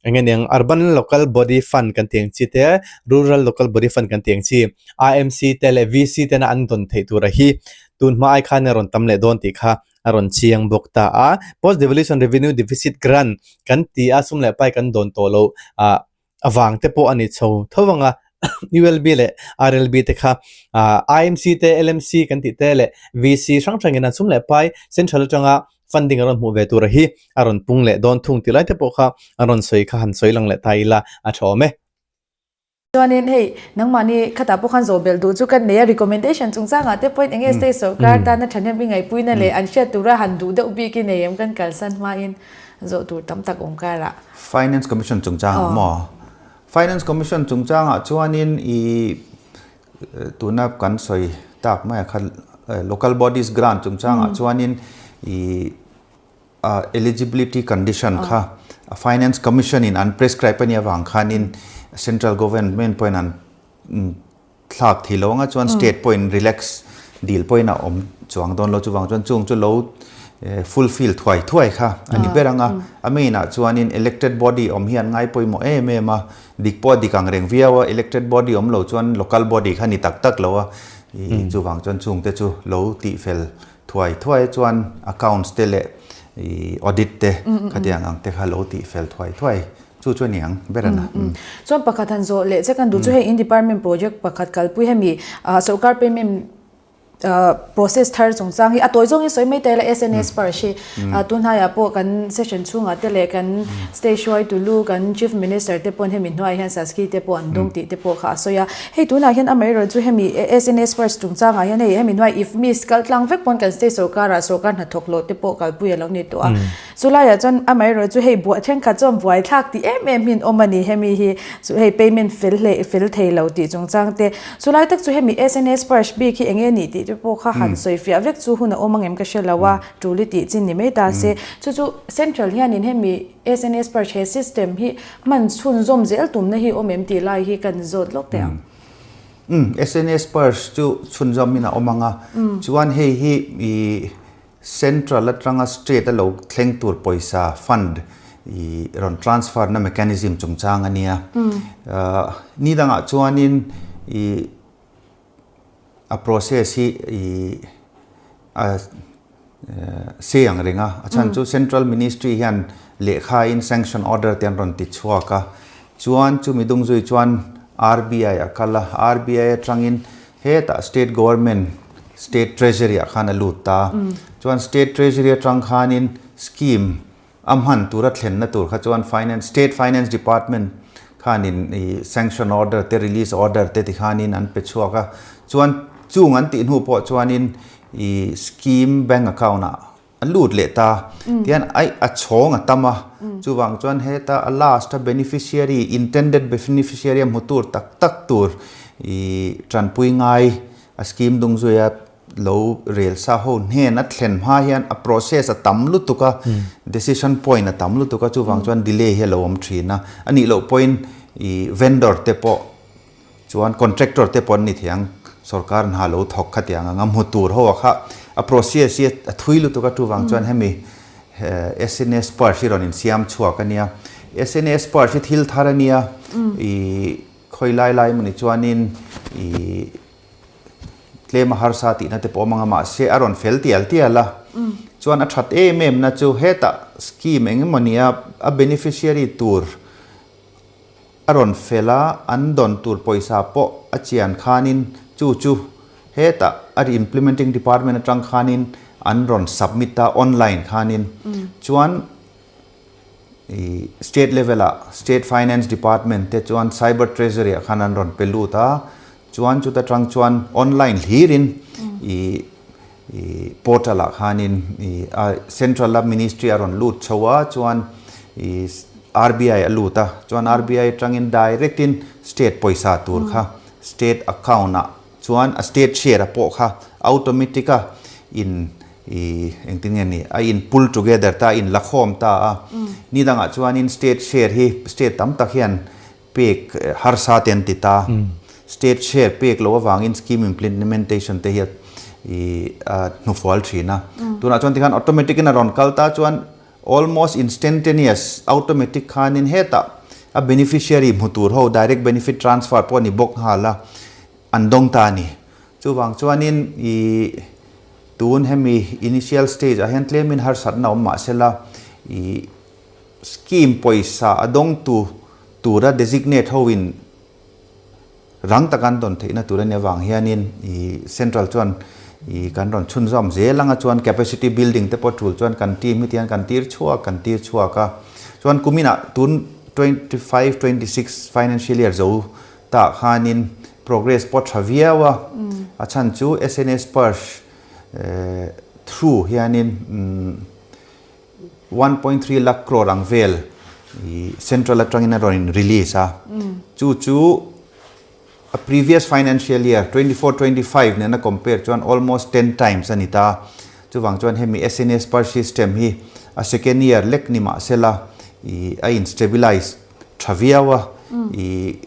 [SPEAKER 2] eng nge niang Urban Local Body Fund kan tih ang chi te, Rural Local Body Fund kan tih ang chi, IMC te leh VC tena an dawn theih tura hi tun hma ai khan a rawn tam leh dawn tih kha a rawn chiang bawk ta a. Post Devolution Revenue Deficit Grant kan ti a, sum leh pai kan dawn tawh loh ah avang te pawh a ni chho tho ang a, ULB leh RLB te kha IMC te LMC kan tih te leh VC hrang hrangin an sum leh pai central atanga funding a rawn hmuh ve tura hi a rawn pung leh dawn thung tih lai te pawh kha a rawn sawi kha han sawi lang leh ta ila a tha awm e.
[SPEAKER 1] Chuanin hei nangmahni khatah pawh khan zawh belh duh chu kan nei a, recommendation chungchangah te pawhin eng nge state sorkar tana thahnem i ngaihpuina leh an hriat tura han duh deuh bik i nei em kan kalsan hmain zawh tur tam tak awm karah.
[SPEAKER 3] Finance Commission chungchangah maw? Finance Commission chungchangah chuanin i tuna kan sawi tak maia kha Local Bodies Grant chungchangah chuanin i eligibility condition kha Finance Commission in an prescribe a nih avang khanin Central Government pawhin an thlak thei lo anga chuan state pawhin relax dil pawhin a awm chuang dawn lo chuvang chuan chung chu lo fulfill thuai thuai kha a ni ber anga a main ah chuanin elected body awm hi an ngai pawimawh em em a dik pawh a dik ang reng viau a elected body awm lo chuan local body kha ni tak tak lo a ih chuvang chuan chung te chu lo tih fel thuai thuai chuan accounts te leh ih audit te khatiang ang te kha lo tih fel thuai thuai Chu chu a ni ang ber a na.
[SPEAKER 1] Chuan pakhat han zawh leh che kan duh chu hei in department project pakhat kalpui hemi sorkar payment process thar chungchang hi a tawi zawngin sawi mai ta ila SNS Sparsh hi tunhnaiah pawh kan session chhungah te leh kan state hruaitulu kan chief minister te pawn hemi hnuaiah hian Saski te pawh an dawng tih te pawh kha a sawi a. Hei tunah hian amaherawh chu hemi SNS Sparsh chungchangah hian hei hemi hnuai if miss kal tlang vek pawn kan state sorkarah sorkar hnathawk hlawh te pawh kalpui a lo ni tawh a. Chulaiah chuan amaherawh chu hei buah thenkhat chuan buaithlak tih em em hi an awm a ni. Hemi hi chu hei payment fel hleh fel thei lo tih chungchang te. Chulai tak chu hemi SNS Sparsh bik hi eng nge nih tih te pawh kha han sawi fiah vek chu hun a awm angem ka hre lo a, tul i tih chin ni mai ta se. Chu chu Central hianin hemi SNS Sparsh he system hi hman chhunzawm zel tumna hi awm em tih lai hi kan zawt lawk teh ang.
[SPEAKER 3] Umm SNS Sparsh chu chhunzawmin a awm ang a, chuan hei hi ih Central atanga state a lo thleng tur pawisa, fund, i rawn transfer na mechanism chungchang a nia. Ni dangah chuanin i a process hi i a sei ang reng a, a chhan chu Central Ministry hian lehkha in sanction order te an rawn ti chhuak a, chuan chumi dung zui chuan RBI a kal a, RBI atangin Hetah State Government, State Treasury ah khan a lut ta. Chuan State Treasury atang khanin scheme a hman tura thlenna tur kha chuan Finance, State Finance Department khanin i sanction order te release order te tikhanin an pe chhuak a. Chuan chung an tih hnu pawh chuanin i scheme bank account ah A lut leh ta. Tihian aih a chhawng a tam a, chuvang chuan heta a last a beneficiary, intended beneficiary a hmu tur tak tak tur ih tanpui ngai a scheme dung zuia lo rel sa ho hnen a thlen hma hian a process a tam lutuk a, decision point a tam lutuk a, chuvang chuan delay hi a lo awm thin a. A nih loh pawhin ih vendor te pawh Chuan contractor te pawh an ni thei ang, sorkar hna lo thawk kha tiang ang a hmu tur ho a kha a process hi a thui lutuk a chuvang chuan hemi SNS Sparsh hi rawn insiam chhuak a nia. SNS Sparsh hi thil thar a nia i khawi lai lai emaw ni chuanin i tlem a harsa tihna te pawh awm ang a mahse a rawn fel tial tial a chuan a that em em na chu hetah scheme eng emaw nia a beneficiary tur A rawn fel a, an dawn tur pawisa pawh a chian khanin chu chu hetah a implementing department atang khanin an rawn submit a online khanin chuan ih state level ah state finance department te chuan cyber treasury ah khan an rawn pe lut a chuan chuta tang chuan online hlirin ih Ih portal ah khanin ih a central a ministry a rawn lut chho a chuan ih RBI a lut a chuan RBI atangin direct in state pawisa tur kha state account ah chuan a state share a pawh kha automatic a in ih engtin nge ni a in pull together ta a in la khawm ta a ni dangah chuanin state share hi state tam tak hian pek harsa te an ti ta. State share pek loh avangin scheme implementation te hi i a hnufual thin a. Tunah chuan tikhan automatic in a rawn kal ta chuan almost instantaneous automatic khanin hetah a beneficiary hmu tur ho direct benefit transfer pawh a ni bawk nghal a, an dawng ta a ni. Chuvang chuanin i tun hemi initial stage ah hian tlemin harsatna awm mah sela i scheme pawisa a dawngtu tura designate hoin Rang taka an dawn theihna tur a nih avang hianin ih central chuan ih kan rawn chhunzawm zel anga chuan capacity building te pawh tul chuan kan team hi tihian kan tir chhuak kan tir chhuak a. Chuan kuminah tun 25 26 financial year zo tah khanin progress pawh tha viau a, a chhan chu SNS Sparsh through hianin 1.3 lakh crore ang vel i central atangin a rawn in release a, chu chu a previous financial year 24 25 nena compare chuan almost 10 times a ni ta. Chuvang chuan hemi SNS per system hi a second year lek ni mahsela i a in stabilize tha viau a, i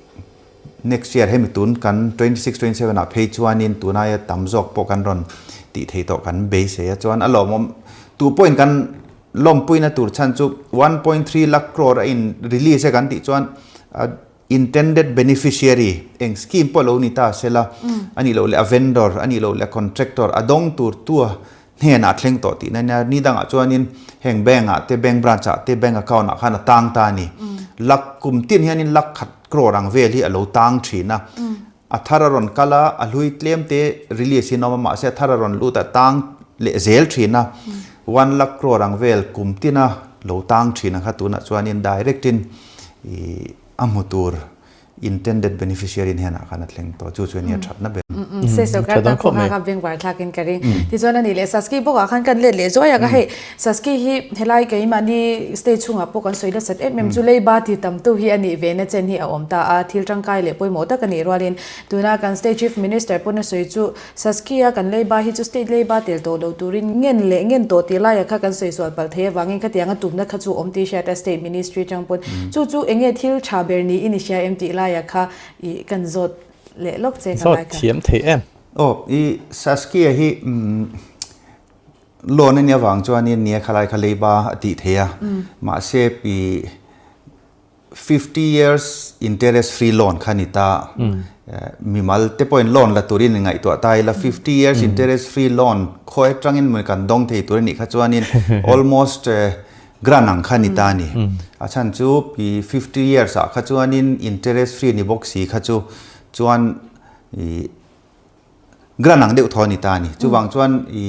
[SPEAKER 3] Next year hemi tun kan 26, 27 ah phei chuanin tunaia tam zawk pawh kan rawn tih thei tawh kan beisei a chuan a lawmawm tu pawhin kan lawmpuina tur chhan chu 1.3 lakh crore a in release e kan tih chuan a intended beneficiary eng scheme pawh lo ni ta sela a nih loh leh a vendor a nih loh leh a contractor a dawng tur tua hnenah a thleng tawh tihna ania. Ni dangah chuanin heng bank ah te bank branch ah te bank account ah khan a tang ta a ni. Lakh kum tin hianin lakh khat crore ang vel hi a lo tang thin a. A thar a rawn kal a, a hlui tlem te release in awm a mahse a thar a rawn lut a tang leh zel thin a. One lakh crore ang vel kum tina lo tang thin ang kha tunah chuanin direct in ih a hmu tur Intended beneficiary hnenah khan a thleng tawh, chu chu ania thatna ber.
[SPEAKER 1] Se sorkar tan pawh kha kha bengvar thlakin ka ring. Tichuan a nih leh Saski bawkah khan kan let leh zuai a ka hei Saski hi helai keimahni state chhungah pawh kan sawi nasat em em chu leiba ti tamtu hi a nih ve na chen hi a awm ta a, thil tangkai leh pawimawh tak a nih rualin tuna kan state chief minister pawn a sawi chu Saskia kan leiba hi chu state leiba tel tawh lo turin ngen leh ngen tawh tih laiah kha kan sawi sual palh thei avangin khatiang a tumna kha chu awm tih hriat a state ministry tang pawn chu chu enge thil tha ber niin i hria em tih laiah kha i kan zawt leh lawk che ka
[SPEAKER 2] Zawt
[SPEAKER 1] lai kha.
[SPEAKER 2] thiam thei em?
[SPEAKER 3] Aw i Saskia hi loan a nih avang chuanin nia khalai kha leiba a tih thei a mahse i 50 years interest free loan kha ni ta. Mimal te pawhin loan la turin in ngaihtuah ta ila 50 years interest free loan khawi atangin mawni kan dawng thei tur a nih kha chuanin almost grant ang kha ni ta a ni. A chhan chu i 50 years ah kha chuanin interest free ni bawk si kha chu chuan i grant ang deuh thaw a ni ta a ni. Chuvang chuan i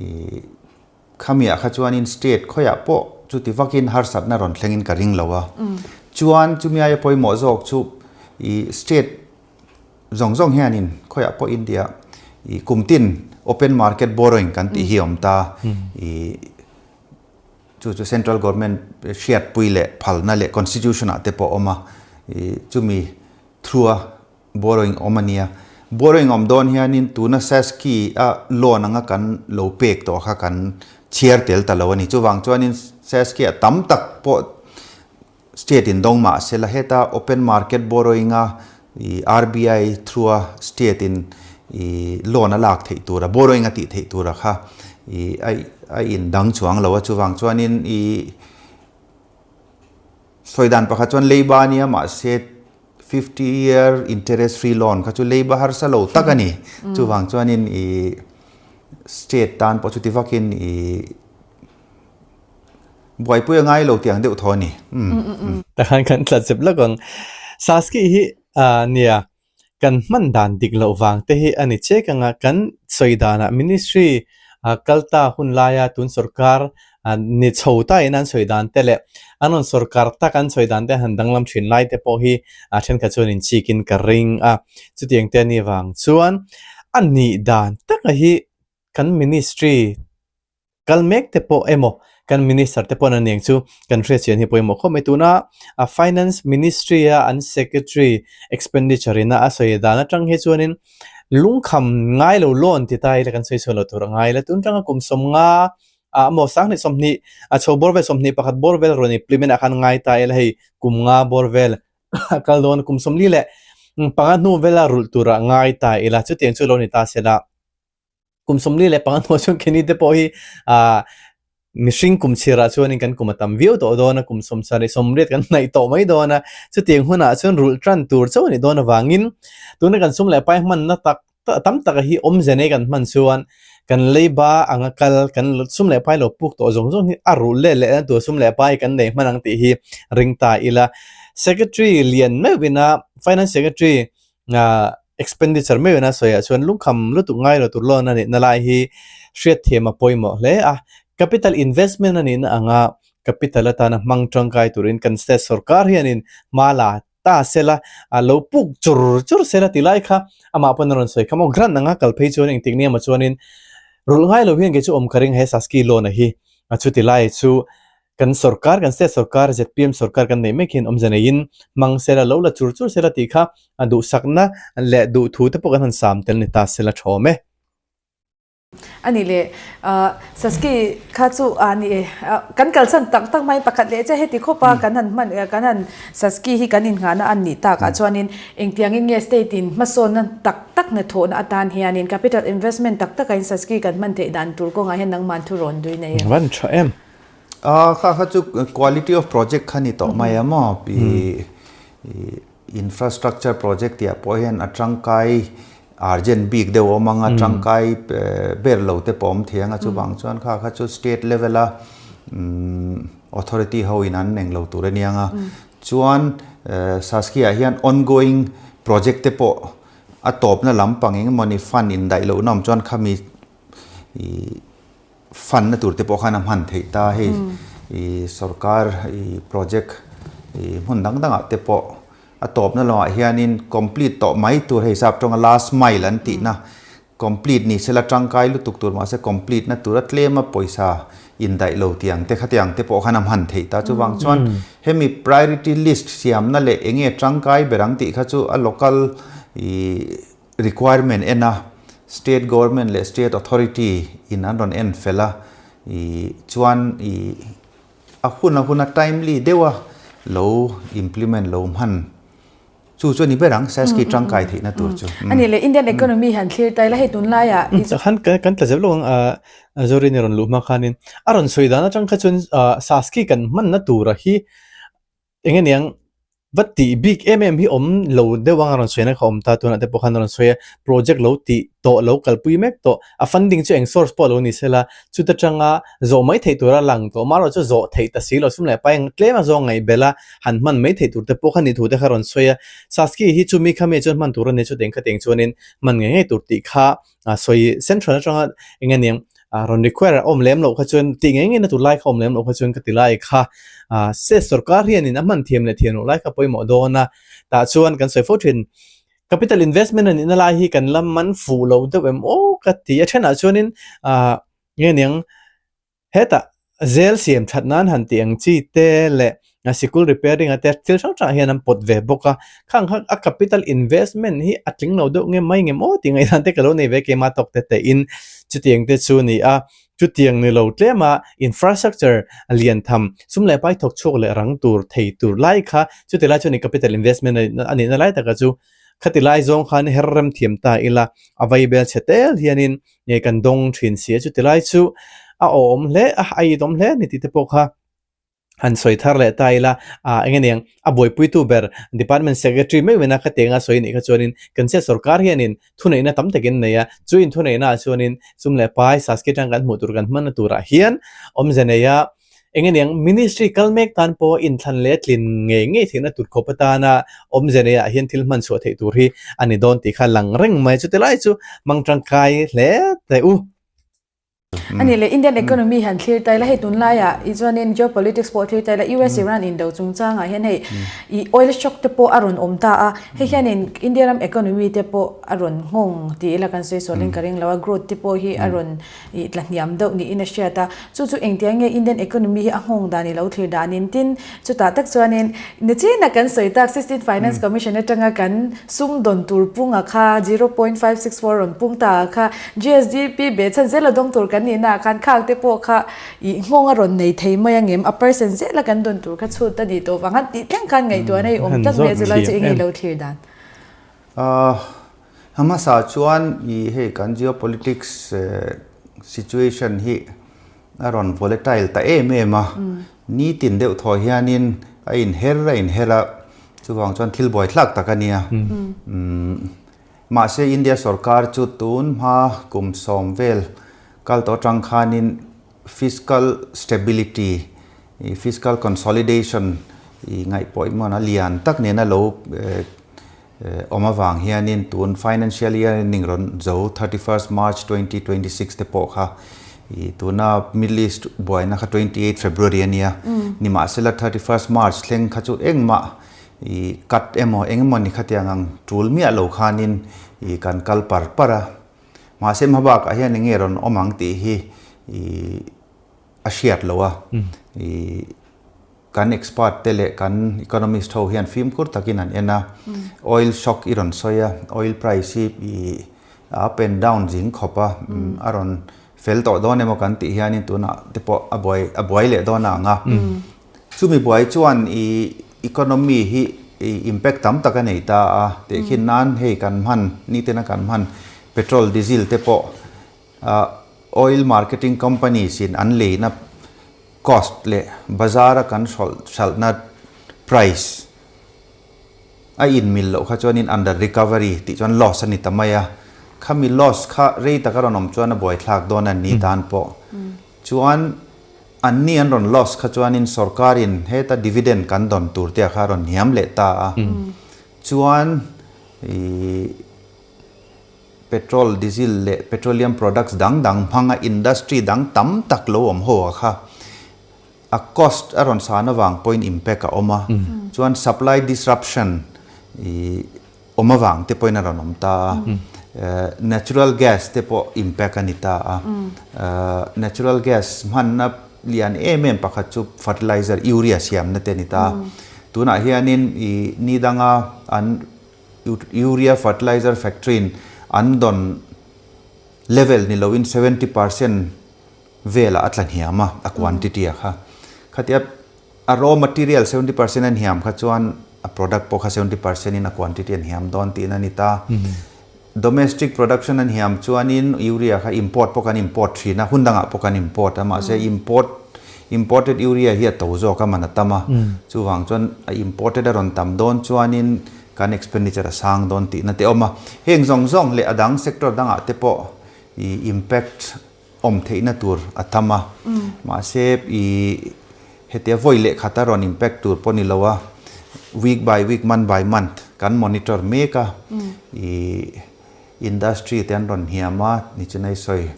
[SPEAKER 3] i Khamiah kha chuanin state khawiah pawh chuti vakin harsatna rawn thlengin ka ring lo a. Chuan chumi aia pawimawh zawk chu i state zawng zawng hianin khawiah pawh India i kum tin open market borrowing kan tih hi a awm ta. I chu chu central government hriatpui leh phalna leh constitution ah te pawh a awm a. I chumi through a Borrowing awm a nia. Borrowing awm dawn hianin tuna SASCI a loan anga kan lo pek tawh kha kan chhiar tel ta lo a ni. Chuvang chuanin SASCI a tam tak pawh state in dawng mah se la heta open market borrowing a i RBI through a state in i loan a lak theih tura borrowing a tih theih tura kha i a in dang chuang lo a. Chuvang chuanin i sawi dan pakhat chuan leiba a nia mahse 50 year interest free loan kha chu leiba harsa lo tak a ni. Chuvang chuanin i state tan pawh chuti vakin i buaipui a ngai lo tih ang deuh thaw a ni.
[SPEAKER 2] Takhan kan tla chep lawk ang. Saski hi nia kan hman dan dik loh vang te hi a ni chek ang a, kan sawi danah ministry kal ta hun laia tun sorkar ni chho ta in an sawi dan te leh an rawn sorkar tak an sawi dan te han danglam thin lai te pawh hi a thenkhat chuan inchik in ka ring a, chutiang te a nih vang chuan a nih dan taka hi kan ministry Kal mek te pawh emaw kan minister te pawh an aniang chu kan hriat chian hi pawimawh khawp mai. Tuna a finance ministry a an secretary expenditure ina a sawi dan atang hi chuanin lungkham ngai lo loan ti ta ila kan sawi chhuah loh tur a ngai ila. Tun tanga kum 50 ah emaw 20 a chho bawr vel 21 bawr vel rawn implement ah khan ngai ta ila hei kum nga bawr vel a kal dawn kum 45 hnu vela rulh turah ngai ta ila chutiang chu lo ni ta sela. Kum 45 hnuah chuan Kenny te pawh hi ah mihring kum chhirah chuanin kan kum a tam viau tawh dawn a, kum 78 kan hnaih tawh mai dawn a, chutiang hunah chuan rulh tan tur chauh a nih dawn avangin tuna kan sum leh pai hmanna tak tam taka hi awmze nei kan hman chuan kan leiba anga kal kan sum leh pai lo puk tawh zawng zawng hi a rulh let leh na tur sum leh pai kan nei hman ang tih hi ring ta ila. Secretary lian meuhin a Finance Secretary Expenditure meuhin a sawiah chuan lungkham lutuk ngai lo tur loan a nihna lai hi hriatthiam a pawimawh hle a. Capital investment a nihna anga capital atana hmang tangkai turin kan state sorkar hianin hma la ta sela, a lo puk chur chur sela ti lai kha amah pawn a rawn sawi kha maw. Grant anga kal phei chuan engtik nia maw chuanin rulh ngai lo hian kei chu awm ka ring he Saski loan a hi a chuti lai chu Kan sorkar, kan state sorkar, zpm sorkar kan neih mek hian awmze neiin hmang sela, lo la chur chur sela tih kha a duhsakna leh duhthu te pawh kan han sam tel ni ta sela tha awm e.
[SPEAKER 1] A nih leh, Saski kha chu a ni e, kan kalsan tak tak mai pakhat leh che heti khawp a kan han hman, kan han Saski hi kan innghahna a nih takah chuanin engtiangin nge state in hmasawnna tak tak hnathawhna atan hianin capital investment tak takain Saski kan hman theih dan tur kawngah hian nangman thu rawn dui nei em?
[SPEAKER 2] Van tha em.
[SPEAKER 3] Kha kha chu quality of project kha ni tawh mai a maw i infrastructure project tih ah pawh hian a tangkai urgent bik deuh a awm ang a tangkai ber lo te pawh a awm thei ang a chuvang chuan kha kha chu state level a authority ho in an eng lo tur a nia ang a chuan Saski ah hian ongoing project te pawh a tawpna lampang engemaw ni fund indaih lohna awm chuan khami i fund na tur te pawh khan a hman theih ta hei i sorkar i project i hmun dang dangah te pawh a tawpna lamah hianin complete tawh mai tur hei sap tawnga last mile an tihna complete ni sela tangkai lutuk tur mahse complete na tura tlema pawisa indaih lo tiang te khatiang te pawh khan a hman theih ta chuvang chuan hemi priority list siamna leh enge tangkai ber ang tih kha chu a local i Requirement en a, State Government leh State Authority in an rawn en fel a, ih chuan ih a hun a hun a timely deuh a lo implement lo hman chu chu a ni ber ang SASCI tangkai theihna tur chu.
[SPEAKER 1] A nih leh Indian economy han thlir ta ila hei tunlaiah
[SPEAKER 2] ih. Khan kan tla zeuh lo ang a Zorini rawn luh hma khanin a rawn sawi dan atang kha chuan SASCI kan hmanna tura hi Eng aniang va tih bik em em hi awm lo deuh ang a rawn sawi na kha awm ta tunah te pawh khan a rawn sawi a project lo tih tawh lo kalpui mek tawh a funding chu eng source pawh lo ni sela chuta tanga zawh mai theih tura lang tawh amaherawh chu zawh theih ta si lo sum leh pai tlem a zawng ngaih belh a han hman mai theih tur te pawh kha ni thu te kha rawn sawi a Saski hi chumi kha mi chuan hman tur a ni chuteng khateng chuanin hman ngei ngei tur tih kha a sawi central atanga eng aniang a rawn require a awm lem loh kha chuan tih ngei ngei na tur lai kha awm lem loh kha chuan ka ti lai kha a state sorkar hianin a hman thiam leh thiam loh lai kha pawimawh dawn a tah chuan kan sawi fo thin capital investment a nihna lai hi kan la man fuh lo deuh em aw ka ti a thenah chuanin ah nge aniang Hetah zel siam that nan han tih ang chi te leh sikul repairing a te thil hrang hrangah hian an pawt ve bawk a, khang kha a capital investment hi a tling lo deuh nge mai ngem aw tih ngaihdan te ka lo nei ve keimah tawk te tein chutiang te chu a ni a, chutiang ni lo tlema infrastructure lian tham sum leh pai thawk chhuak leh rang tur thei tur lai kha chuti lai chuan capital investment a nihna lai taka chu khati lai zawng khan her rem thiam ta ila a vaibel chhe tel hianin nge kan dawng thin si a chuti lai chu a awm hle a a itawm hle a ni tih te pawh kha han sawi thar leh ta ila ah eng aniang a buaipuitu ber department secretary meuh ina ka teng a sawi anih kha chuanin kan state sorkar hianin thuneihna tam takin a nei a chu inthuneihna ah chuanin sum leh pai saski atang kan hmuh tur kan hmanna turah hian awmze nei a Eng aniang ministry kal mek tan pawh inthlan leh tlin ngei ngei theihna tur khawp atana awmze nei ah hian thil hman chhuah theih tur hi a ni dawn tih kha lang reng mai. Chuti lai chu hmang tangkai hle teh u.
[SPEAKER 1] A nih leh Indian economy han thlir ta ila hei tunlaiah i chuanin geopolitics pawh thlir ta ila US Iran indo chungchangah hian hei i oil shock te pawh a rawn awm ta a, hei hianin India ram economy te pawh a rawn nghawng ti ila kan sawi sualin ka ring lo a, growth te pawh hi a rawn ih tla hniam deuh niin a hriat a, chu chu engtiang nge Indian economy hi a nghawng dan i lo thlir danin tin chutah tak chuanin nichina kan sawi tak Sixteenth Finance Commission atanga kan sum dawn tur punga kha 0.564 rawn pung ta ah kha GSDP beh chhan zela dawng tur kan nihna ah khan khang te pawh kha ih nghawng a rawn nei thei mai angem a percent zela kan dawn tur kha chhut a nih tawh vang a tih thleng khan ngaihtuahna i awm tlat mai a chulai chu enge i lo thlir dan.
[SPEAKER 3] Ahh. Hmasa chuan i hei kan geopolitics situation hi a rawn volatile ta em em a, nitin deuh thaw hianin a inher a inher a, chuvang chuan thil buaithlak tak a nia. Mahse India sorkar chu tun hma kum sawm vel kal tawh atang khanin fiscal stability, fiscal consolidation i ngaihpawimawh a lian tak nena lo awm avang hianin tun financial year ending rawn zo 31st March 2026 te pawh kha i tuna Middle East buaina kha 28 February a nia nimahsela 31st March thleng kha chu engmah i cut emaw engemaw ni khatiang ang tul miah lo khanin i kan kal par par a mahse hmabakah hian enge rawn awm ang tih hi i a hriat lo a i Kan expert te leh kan economist ho hian fimkhur takin an en a, oil shock i rawn sawi a, oil price hi i up and down zing khawp a, a rawn fel tawh dawn emaw kan tih hianin tunah te pawh a buai a buai leh dawn a ang a. Chumi buai chuan i economy hi i impact tam tak a nei ta a, tehkhin nan hei kan hman nitena kan hman petrol diesel te pawh oil marketing companies in an leina Cost leh bazar a kan hralhna price a inmil loh kha chuanin under recovery tih chuan loss a ni ta mai a, khami loss kha rei taka rawn awm chuan a buaithlak dawn a ni tan pawh chuan anni an rawn loss kha chuanin sorkarin heta dividend kan dawn tur te kha a rawn hniam leh ta a, chuan ih. Petrol, diesel leh petroleum products dang dang hmanga industry dang tam tak lo awm ho a kha a cost a rawn san avang pawhin impact a awm a, chuan supply disruption ih awm avang te pawhin a rawn awm ta a, natural gas te pawh impact a ni ta a, natural gas hmanna lian em em pakhat chu fertilizer urea siamna te a ni ta a, tunah hianin ih ni danga an Urea fertilizer factory in an dawn level ni loin 70% velah a tla hniam a, a quantity a kha. Khatia a raw material 70% a hniam kha chuan a product pawh kha 70% in a quantity a hniam dawn tihna a ni ta. Domestic production a hniam chuanin urea kha import pawh kan import thin a, hun dangah pawh kan import a, mahse import Imported urea hi a to zawk a man a tam a, chuvang chuan a imported a rawn tam dawn chuanin kan expenditure a sang dawn tihna te awm a. Heng zawng zawng leh a dang sector dangah te pawh i impact awm theihna tur a tam a, mahse i hetia vawi leh khat a rawn impact tur pawh ni lo a, week by week, month by month kan monitor mek a, i industry te an rawn hniam a, nichinai sawi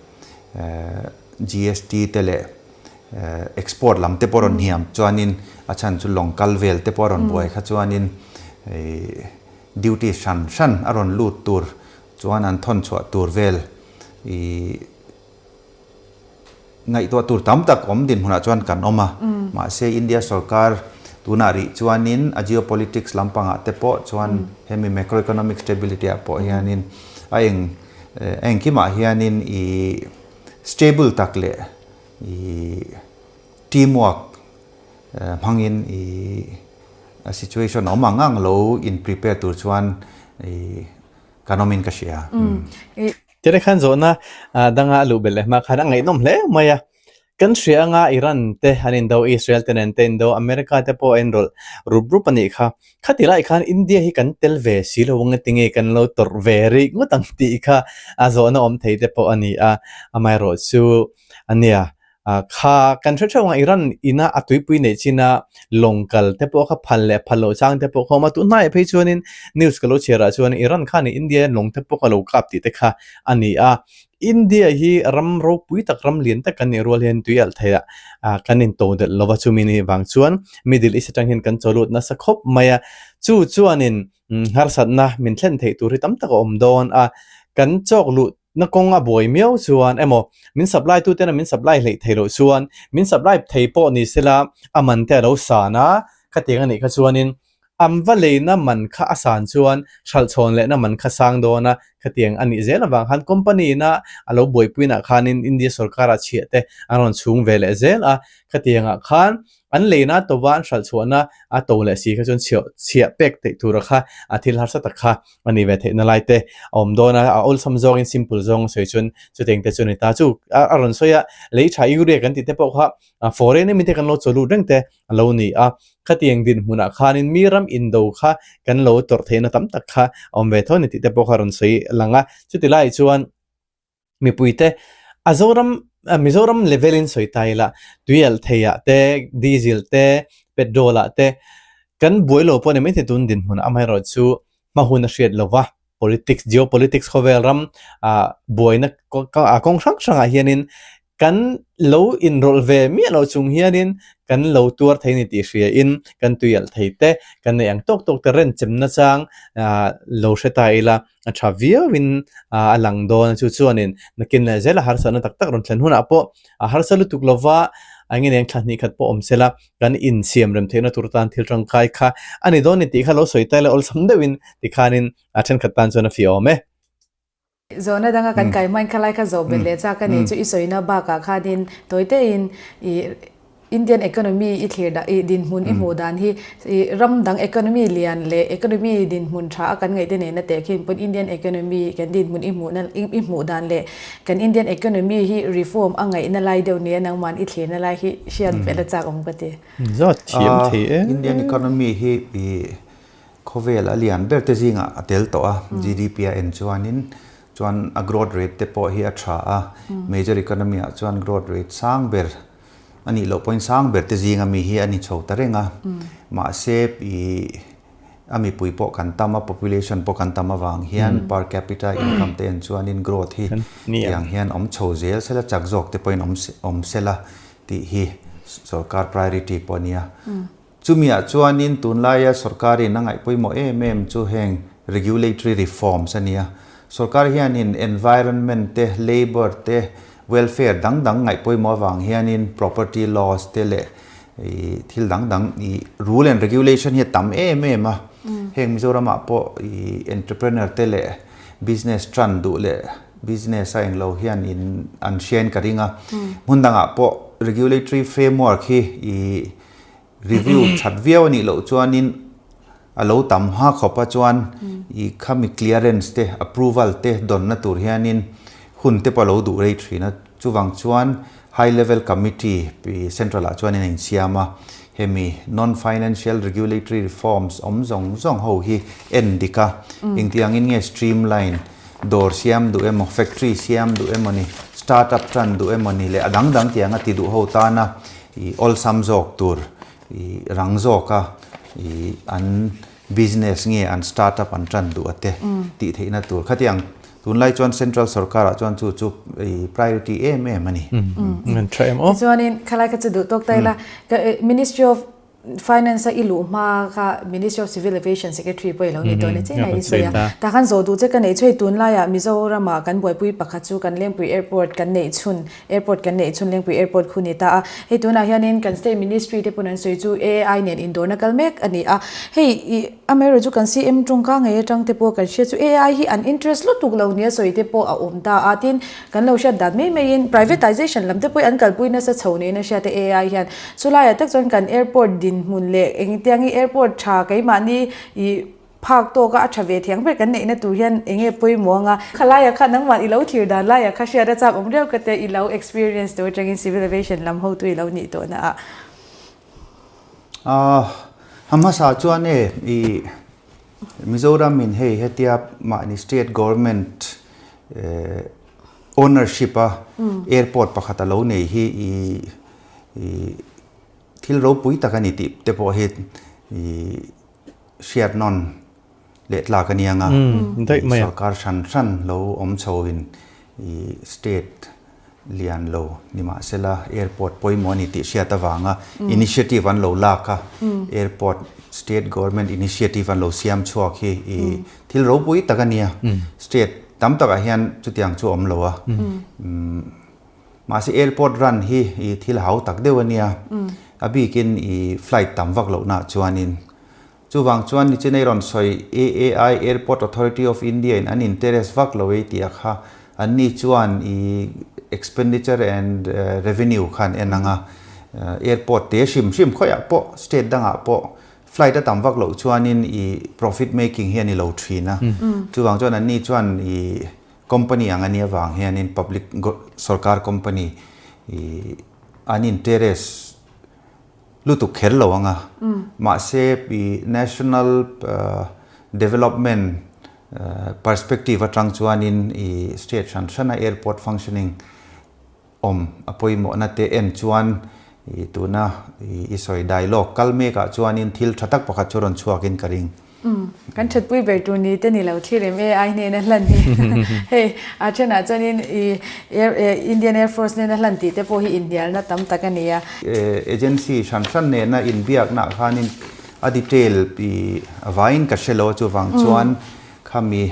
[SPEAKER 3] GST te leh export lam te pawh rawn hniam chuanin a chhan chu lawng kal vel te pawh a rawn buai kha chuanin duty hran hran a rawn lut tur chuan an thawn chhuah tur vel ih ngaihtuah tur tam tak awm dinhmunah chuan kan awm a. Mahse India sorkar tunah rih chuanin a geopolitics lampangah te pawh chuan hemi macroeconomic stability ah pawh hianin a eng A engkimah hianin i stable tak leh i teamwork hmangin i situation awm ang ang lo in prepare tur chuan i kan awmin ka hria.
[SPEAKER 2] Tira khan zawhna danga a luh belh leh hma khan a ngaihnawm hle mai a. Kan hria anga Iran te an indo, Israel te nen te indo, America te pawh a inrawlh rup rup a nih kha. Khati lai khan India hi kan tel ve si lo ang enge tinge kan lo tawrh ve rih ngawt ang tih kha a zawhna awm thei te pawh a ni a. Amaherawh chu a nia, kha kan hre theuh ang Iran ina a tuipui neih chin a lawng kal te pawh kha phal leh phal loh chang te pawh kha awm a. Tunhnaiah phei chuanin news ka lo chhiar ah chuan Iran khanin India lawng te pawh kha lo kap tih te kha a ni a. India hi ram ropui tak, ram lian tak kan nih rual hian tui alh theih ah kan into delh lo va, chumi nih vang chuan Middle East atang hian kan chaw lut nasa khawp mai a. Chu chuanin harsatna min thlen theih tur hi tam tak a awm dawn a, kan chawk luhna kawng a buai miau chuan emaw min supply tu tena min supply hleih theih loh chuan min supply thei pawh ni sela a man te a lo san a, khatiang a nih kha chuanin An va leina man kha a san chuan hralhchhawn lehna man kha sang dawn a, khatiang a nih zel avang khan company ina a lo buaipuinah khanin India sorkara chhiah te an rawn chhung ve leh zel a, khatiangah khan An leina a to va, an hralh chhuahna a to leh si kha chuan chhiah chhiah pek theih tura kha a thil harsa tak kha a ni ve theihna lai te a awm dawn a, a awlsam zawngin simple zawng a sawi chuan chutiang te chu a ni ta. Chu a rawn sawi a, lei tha urea kan tih te pawh kha foreign ami te kan lo chaw lut reng te a lo ni a, khatiang dinhmunah khanin mi ram indo kha kan lo tawrh theihna tam tak kha a awm ve tho a ni tih te pawh kha a rawn sawi lang a. Chuti laiah chuan mipuite a Zoram Mizoram level in sawi ta ila tuialh theiah te diesel te petrol ah te kan buai lo pawh a ni maithei tun dinhmunah amaherawhchu hma hun a hriat lova. Politics, geopolitics khawvel ram ah buaina kawng hrang hrangah hianin kan lo inrawlh ve miah loh chung hianin kan lo tuar thei a ni tih hriain kan tui alh thei te, kan neih ang tawk tawk te renchem nachang ah lo hre ta ila a tha viauin ah a lang dawn a. Chu chuanin nakin leh zela harsatna tak tak rawn thlen hunah pawh a harsa lutuk lova eng nge eng thla hnih khat pawh awm sela kan insiam rem theihna tur tan thil tangkai kha a ni dawn ni tih kha lo sawi ta ila awlsam deuhin tikhanin a thenkhat tan chuan a fiah awm e.
[SPEAKER 1] Zawhna danga kan kai hmain khalai kha zawh belh leh chak a nih chu i sawina bakah khanin tawi tein i Indian economy i thlir dah i dinhmun i hmuh dan hi i ram dang economy lian leh economy dinhmun tha a kan ngaih te nena teh khin pawn Indian economy kan dinhmun i hmuhna i hmuh dan leh kan Indian economy hi reform a ngaihna lai deuh nia nangman i thlirna lai hi hriat belh a chak awm ka ti.
[SPEAKER 2] Zawt thiam thei e.
[SPEAKER 3] Indian economy hi i Khawvel a lian ber te zingah a tel tawh a, GDP a en chuanin chuan a growth rate te pawh hi a tha a, major economy ah chuan growth rate sang ber a nih loh pawhin sang ber te zinga mi hi a ni chho ta reng a, mahse ih a mipui pawh kan tam a, population pawh kan tam avang hian per capita income te en chuanin growth hi tiang hian awm chho zel sela chak zawk te pawhin awm awm sela tih hi sorkar priority pawh a nia. Chumiah chuanin tunlaia sorkarin a ngaih pawimawh em em chu heng regulatory reforms a nia. Sorkar hianin environment te, labour te, welfare dang dang ngaih pawimawh avang hianin property laws te leh ih thil dang dang ih rule and regulation hi a tam em em a. Heng Mizoramah pawh ih entrepreneur te leh business tan duh leh business a englo hian in an hriain ka ring a. Hmun dangah pawh regulatory framework hi ih Review that viau a nih loh chuanin a lo tam hma khawp a chuan i khami clearance te approval te dawnna tur hianin hun te pawh a lo duh rei thin a, chuvang chuan high level committee central ah chuanin a insiam a, hemi non financial regulatory reforms awm zawng zawng ho hi en dik a, engtiangin nge streamline dawr siam duh emaw factory siam duh emaw ni startup tan duh emaw ni leh a dang dang tianga ti duh ho tana I awlsam zawk tur i rang zawka i an business nge an startup an tan duh a te tih theihna tur khatiang tunlai chuan central sorkar ah chuan chu chu i priority em em a ni.
[SPEAKER 2] An tha em aw.
[SPEAKER 1] Tichuanin khalai kha chu duh tawk ta ila Ministry of Finance a i luh hma kha Ministry of Civil Aviation Secretary pawh i lo ni tawh ni chin a i sawi a. Tah khan zawh duh che ka neih chu hei tunlaiah Mizoramah kan buaipui pakhat chu kan Lengpui Airport kan neih chhun Airport kan neih chhun Lengpui Airport khu ni ta a, hei tunah hianin kan State Ministry te pawn an sawi chu AI nen indawrna kal mek a ni a, hei ih amaherawh chu kan CM tawngka ngei atang te pawh kan hriat chu AI hi an interest lutuk lo nia sawi te pawh a awm ta a, tin kan lo hriat dan mai maiin privatization lam te pawh hi an kalpui nasa chho niin a hriat a AI hian chulaiah tak chuan kan airport dinhmun leh engtiangin airport tha keimahni ih Phak tawka a tha ve thiang ber kan neihna tur hian eng nge pawimawh anga khalaiah kha nangmah i lo thlir dan laiah kha hriat a chak awm riau ka tia i lo experience tur atangin civil aviation lam hotu i lo nih tawhna ah.
[SPEAKER 3] Ahh a hmasa chuan e i Mizoram in hei hetia mahni state government eh ownership a airport pakhat a lo nei hi i i thil ropui tak a ni tih te pawh hi i Hriat nawn leh tlak a nia nga, sorkar hran hran lo awm chhoin i state lian lo ni mahsela airport pawimawh a ni tih hriat avanga initiative an lo lak a, airport state government initiative an lo siam chhuak hi i thil ropui tak a nia. State tam takah hian chutiang chu a awm lo a, mahse airport run hi i thil hau tak deuh a nia, a bikin i flight tam vak lohnaah chuanin Chuvang chuan nichinei rawn sawi AAI, Airport Authority of India in an interest vak lo ei tih a kha an ni chuan i expenditure and revenue kha an en ang a. Airport te hrim hrim khawiah pawh state dangah pawh flight a tam vak loh chuanin i profit making hi a ni lo thin a. Chuvang chuan anni chuan i company ang a nih avang hianin public sorkar company i an interest lutuk kher lo ang a. Mahse i national development perspective atang chuanin i state hran hrana airport functioning awm a pawimawhna te en chuan i tuna i sawi dialogue kal mekah chuanin thil tha tak pakhat chu rawn chhuakin ka ring.
[SPEAKER 1] Umm kan thatpui ber tur ni te ni lo thlir em AI hnena hlan hi hei a thenah chuanin i air Indian Air Force hnena hlan tih te pawh hi inhnialna tam tak a ni a.
[SPEAKER 3] Agency hran hran nena inbiaknaah khanin a detail i vaiin ka hre lo a chuvang chuan Khami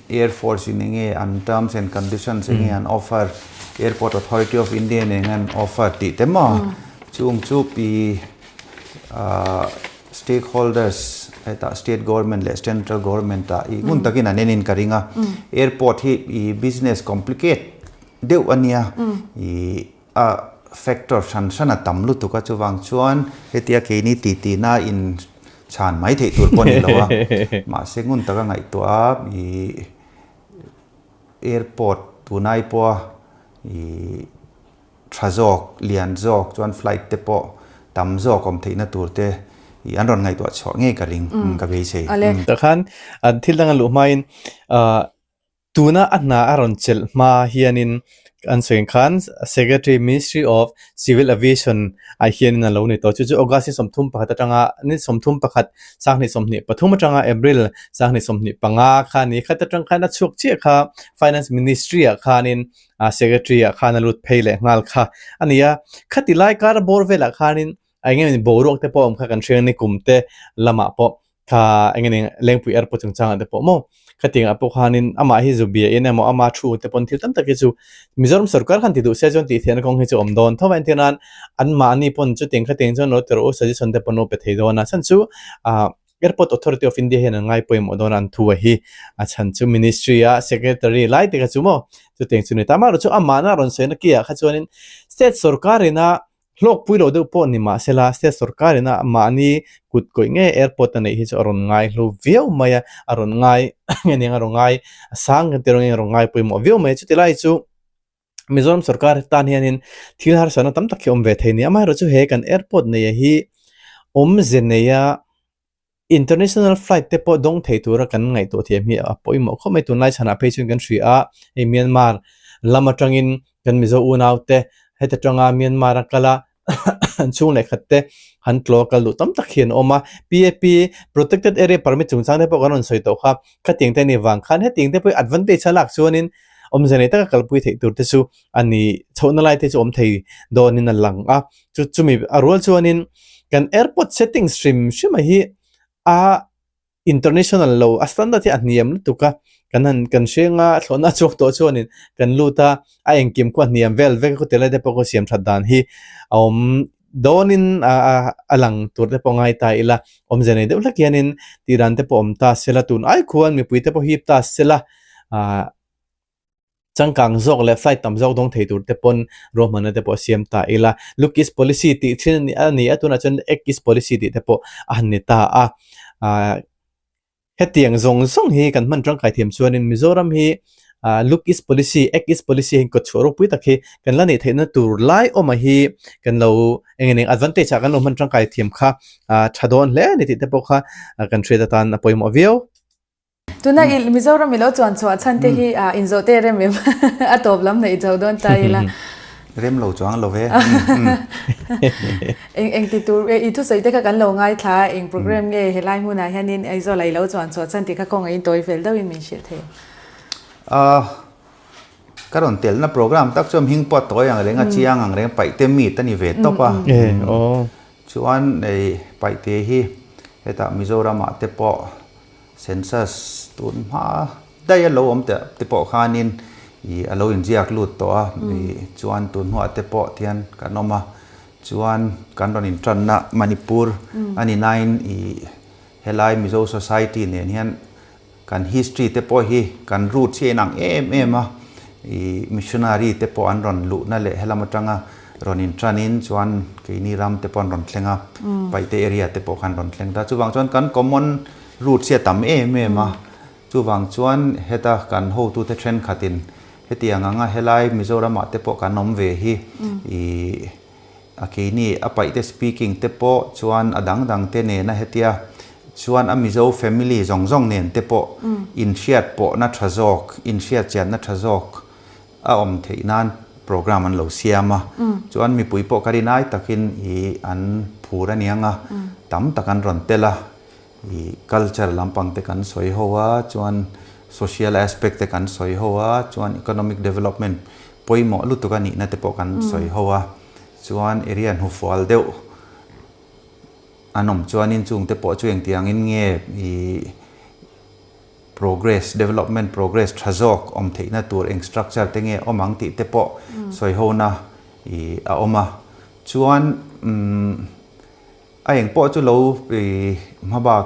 [SPEAKER 3] Air Force in enge an terms and conditions enge an offer, Airport Authority of India in enge an offer tih te maw? Chung chu pi stakeholders hetah state government leh central government ah i ngun takin an en in ka ring a. Airport hi i business complicate deuh a nia i A factor hran hran a tam lutuk a, chuvang chuan hetia keini titi na in chhan mai theih tur pawh a ni lo a, mahse ngun taka ngaihtuah a ih airport tunai pawha ih tha zawk lian zawk chuan flight te pawh tam zawk awm theihna tur te ih an rawn ngaihtuah chhuah ngei ka ring ka beisei.
[SPEAKER 2] Tah khan thil dang a luh hmain Tuna a hna a rawn chelh hma hianin an sawi ang khan Secretary Ministry of Civil Aviation ah hianin a lo ni tawh. Chu chu August ni 31 atanga ni 31 2023 atanga April 2025 kha ni khat atang khan a chhuak chiah kha Finance Ministry ah khanin Secretary ah khan a lut phei leh nghal kha a ni a. Khati lai kar bawr velah khanin eng nge boruak te pawh a awm kha kan hria ni kum te lamah pawh Kha eng nge Lengpui Airport chungchangah te pawh maw khatiangah pawh khanin amah hi zu bia in emaw ama thu te pawn thil tam tak hi chu Mizoram sorkar khan ti duh se chuan tih thiahna kawng hi chu awm dawn tho a entir nan anmahni pawn chutiang khatiang chuan lo ti rawh u suggestion te pawn lo pe thei dawn a chhan chu ah Airport Authority of India hian an ngai pawimawh dawn a an thu a hi a chhan chu Ministry a Secretary lai te kha chu maw chutiang chu ni ta amaherawhchu amahna rawn sawina kiah kha chuanin state sorkar ina Hlawkpui lo deuh pawh ni mah sela, state sorkar ina mahni kut kawih nge airport a neih hi chu a rawn ngai hlu viau mai a, a rawn ngai nge nia a rawn ngai a sang kan tih erawh nge a rawn ngai pawimawh viau mai a. Chuti lai chu Mizoram sorkar tan hianin thil harsatna tam tak hi awm ve thei a ni. Amaherawhchu he kan airport neia hi awmze neia International flight te pawh dawng thei tura kan ngaihtuah thiam hi a pawimawh khawp mai. Tunlai chhanah phei chuan kan hria a, hei Myanmar lam atangin kan Mizo unau te heta tanga Myanmar a kal a an chhung leh khat te han tlaw kal duh tam tak hi an awm a. PAP, Protected Area Permit chungchang te pawh kan rawn sawi tawh kha, khatiang te a nih vang khan hetiang te pawh hi advantage a lak chuanin awmze nei taka kalpui theih tur te chu a ni chhohna lai te chu awm thei dawnin a lang a. Chu chumi a rual chuanin kan airport settings hrim hrim a hi a international lo a standard hi a hniam lutuk a kan han kan hrenga thlawhna chhuak tawh chuanin kan lut a a engkim khu a hniam vel vek a khawti lai te pawh khaw siam that dan hi a awm dawnin a a lang tur te pawh ngai ta ila awmze nei deuh hlek hianin tih dan te pawh awm ta sela tun ai khuan mipui te pawh hip ta sela ah. Changkang zawk leh flight tam zawk dawng thei tur te pawn ruahmanna te pawh siam ta ila. Look East Policy tih thin a ni a, tunah chuan Act East Policy tih te pawh a han ni ta a. Ahh hetiang zawng zawng hi kan hman tangkai thiam chuanin Mizoram hi ahh Look East Policy, Act East Policy hi kawtchhuah ropui tak hi kan la neih theihna tur lai awmah hi kan lo eng eng advantage ah kan lo hman tangkai thiam kha ahh tha dawn hle a ni tih te pawh kha kan hriat atan a pawimawh viau.
[SPEAKER 1] Tuna i Mizoram i lo chuan chhuah chhan te hi inzawh te rem em a tawp lam neih zo dawn ta ila.
[SPEAKER 3] Rem lo chuang lo ve.
[SPEAKER 1] Eng eng ti tur i thusawi te kha kan lo ngaithla a, eng program nge helai hmunah hianin Aizawl ah i lo chuan chhuah chhan tih kha kawngaihin tawi fel deuhin min hrilh thei.
[SPEAKER 3] Ka rawn telna program tak chuan hming pawh a tawi ang reng a, chiang ang reng paihte meet a ni ve tawp a. Chuan paihte hi hetah Mizoramah te pawh Census tun hma daih a lo awm teh te pawh khanin ih a lo inziak lut tawh a, ih chuan tun hnuah te pawh tian kan awm a, chuan kan rawn intanna Manipur a ni nain ih helai Mizo society nen hian kan history te pawh hi kan roots hi a inang em em a, ih missionary te pawh an rawn luhna leh helam atanga. rawn in tan in chuan keini ram te pawh an rawn thleng a, Paihte area te pawh khan rawn thleng ta. Chuvang chuan kan common roots hi a tam em em a, chuvang chuan heta kan hotute thenkhatin hetiang anga helai Mizoramah te pawh kan awm ve hi ih A keini a paihte speaking te pawh chuan a dang dang te nena hetia chuan a Mizo family zawng zawng nen te pawh inhriat pawhna tha zawk, inhriat chianna tha zawk a awm theih nan program an lo siam a. Chuan mipui pawh ka rinai takin ih an phur a niang a, tam tak an rawn tel a. Ih culture lampang te kan sawi ho a, chuan social aspect te kan sawi ho a, chuan economic development pawimawh lutuk a nihna te pawh kan sawi ho a, chuan area hnufual deuh an awm chuanin chung te pawh chu engtiangin nge ih progress development progress tha zawk awm theihna tur eng structure te nge awm ang tih te pawh sawi ho na ih a awm a, chuan umm. A eng pawh chu lo i hmabak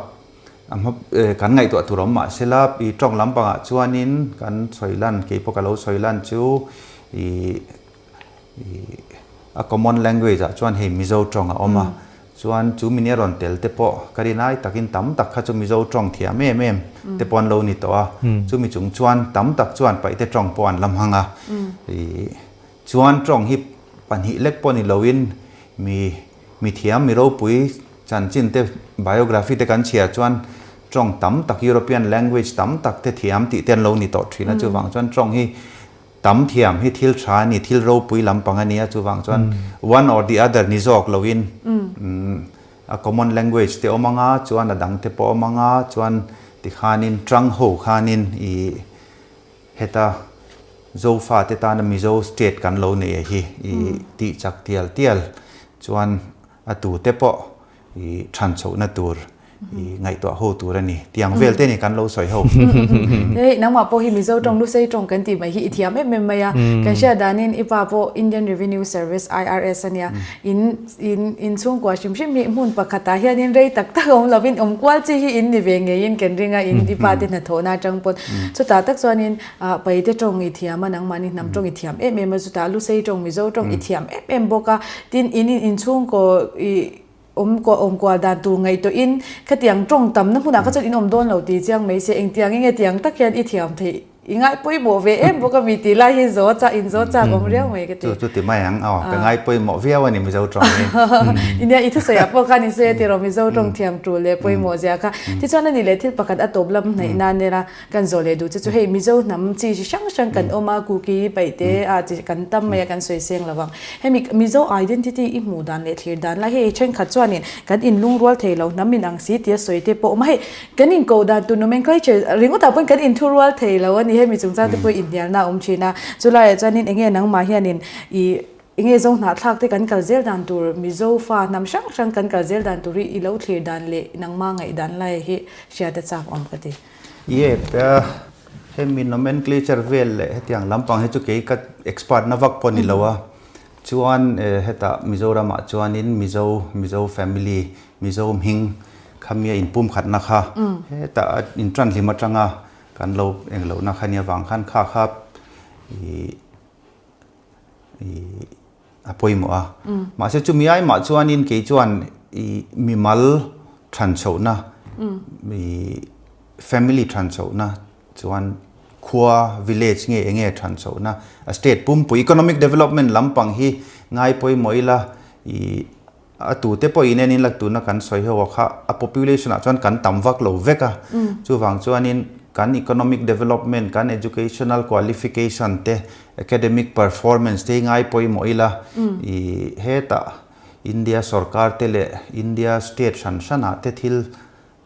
[SPEAKER 3] a hma kan ngaihtuah tur awm mah sela i tawng lampangah chuanin kan sawi lan kei pawh ka lo sawi lan chu i i a common language ah chuan hei Mizo tawng a awm a chuan chu mini a rawn tel te pawh ka rinai takin tam tak kha chu Mizo tawng thiam em em te pawh an lo ni tawh a chumi chung chuan tam tak chuan paihte tawng pawh an la hmang a i Chuan tawng hi pahnih lek pawh ni loin mi mithiam mi ropui chanchin te biography te kan chhiar chuan tawng tam tak European language tam tak te thiam tih te an lo ni tawh thin a chuvang chuan tawng hi tam thiam hi thil tha a ni thil ropui lampang a ni a chuvang chuan one or the other ni zawk loin a common language te awm anga chuan a dang te pawh awm anga chuan tikhanin tang ho khanin ih Heta Zofa te tana Mizo state kan lo nei a hi i tih chak tial tial chuan a tu te pawh i than chhohna tur i ngaihtuah ho tur a ni. Tiang vel te ni kan lo sawi ho.
[SPEAKER 1] Hei nangmah pawh hi Mizo tawng Lusei tawng kan tih mai hi i thiam em em mai a. Kan hriat danin i pa pawh Indian Revenue Service, IRS, a nia. In in in chhungkua hrim hrim hi hmun pakhatah hianin rei tak tak awm lovin awm kual chi hi in ni ve ngeiin kan ring a, in i pa te hnathawhna atang pawn. Chutah tak chuanin ah Paite tawng i thiam a, nangmahni hnam tawng i thiam em em a, chutah Lusei tawng Mizo tawng i thiam em em bawk a, tin in in chhungkaw i awm awm kual dan tur ngaihtuahin khatiang tawng tamna hmunah kha chuan in awm dawn lo tih chiang mai se, engtiang enge tiang tak hian i thiam theih. I ngai pawimawh ve em bawk a mi tih lai hi zaw chak in zaw chak awm riau mai ka ti.
[SPEAKER 3] Chu chu ti mai ang aw ka ngai pawimawh viau a ni Mizo tawng hi.
[SPEAKER 1] Nia i thusawi ah pawh khan i sawi a tiraw Mizo tawng thiam tul leh pawimawh zia kha. Tichuan a ni leh thil pakhat a tawp lam hnaih nan ila kan zawh leh duh chu chu hei Mizo hnam chi chi hrang hrang kan awm a Kuki paih te a chi kan tam mai a kan sawi seng lo vang. Hemi Mizo identity i hmuh dan leh thlir dan lai hei thenkhat chuanin kan inlungrual thei lo hnam in ang si tia sawi te pawh awm a hei Kan inkoh dan tur nomenclature ringawtah pawhin kan inthurual thei lo a ni. Hemi chungchang te pawh inhnialna a awm thin a. Chulaiah chuanin enge nangmah hianin ih enge zo hnahthlak te kan kal zel dan tur Mizo fa hnam hrang hrang kan kal zel dan tur hi i lo thlir dan leh nangmah ngaihdan lai hi hriat a chak awm ka ti.
[SPEAKER 3] Yep, hemi nomenclature vel leh hetiang lampang hi chu kei ka expert na vak pawh ni lo a. Chuan hetah Mizoramah chuanin Mizo, Mizo family, Mizo hming khamia inpumkhatna kha hetah intranhlim atanga kan lo englohna kha nia vang khan kha kha ih ih a pawimawh a. Mahse chumi aimah chuanin kei chuan ih mimal thanchhohna ih family thanchhohna Chuan khua, village, nge enge than chhohna a state pumpui economic development lampang hi ngai pawimawh ila ih a tute pawh in enin la tuna kan sawi ho a kha a population ah chuan kan tam vak lo vek a chuvang chuanin kan economic development kan educational qualification te academic performance te hi ngai pawimawh ila ih hetah India sorkar te leh India state hran hran ah te thil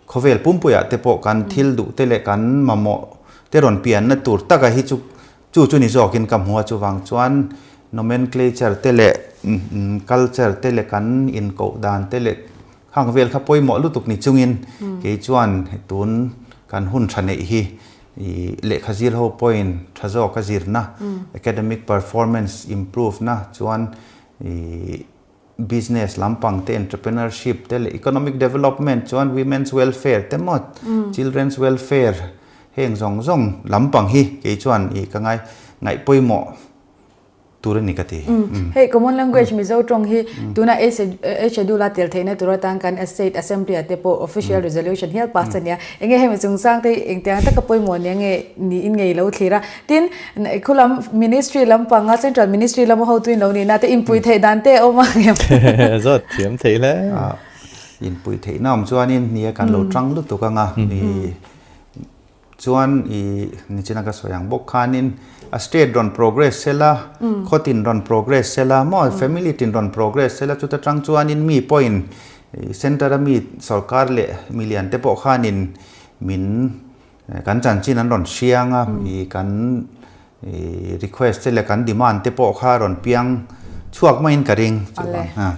[SPEAKER 3] Khawvel pumpuiah te pawh kan thil duh te leh kan mamawh te rawn pianna tur taka hi chu chu chu ni zawkin ka hmu a, chuvang chuan nomenclature te leh culture te leh kan inkoh dan te leh khang vel kha pawimawh lutuk ni chungin kei chuan tun kan hun tha neih hi ih lehkha zir ho pawhin tha zawka zirna academic performance improve na chuan ih Business lampang te, entrepreneurship te leh economic development chuan women's welfare te maw, children's welfare heng zawng zawng lampang hi kei chuan ih ka ngai ngaih pawimawh tur a ni ka ti.
[SPEAKER 1] Hei common language Mizo tawng hi tuna A schedule a tel theihna tur atan kan state assembly ah te pawh official resolution hial pass a nia. Enge hemi chungchang te hi engtiang taka pawimawh nia nge niin ngei lo thlir a. Tin, khulam ministry lampanga central ministry lama hotu in lo nihna te inpui theih dan te a awm ang em?
[SPEAKER 2] Zawt thiam theih hle.
[SPEAKER 3] Inpui theihna awm chuanin nia kan lo tang lutuk anga i Chuan i nichina ka sawi ang bawk khanin a state rawn progress sela, khawtin rawn progress sela maw family tin rawn progress sela chuta tang chuanin mi pawhin centre a mi sorkar leh mi lian te pawh khanin min kan chanchin an rawn hriang a i kan i request te leh kan demand te pawh kha rawn piang chhuak maiin ka ring chuvang ha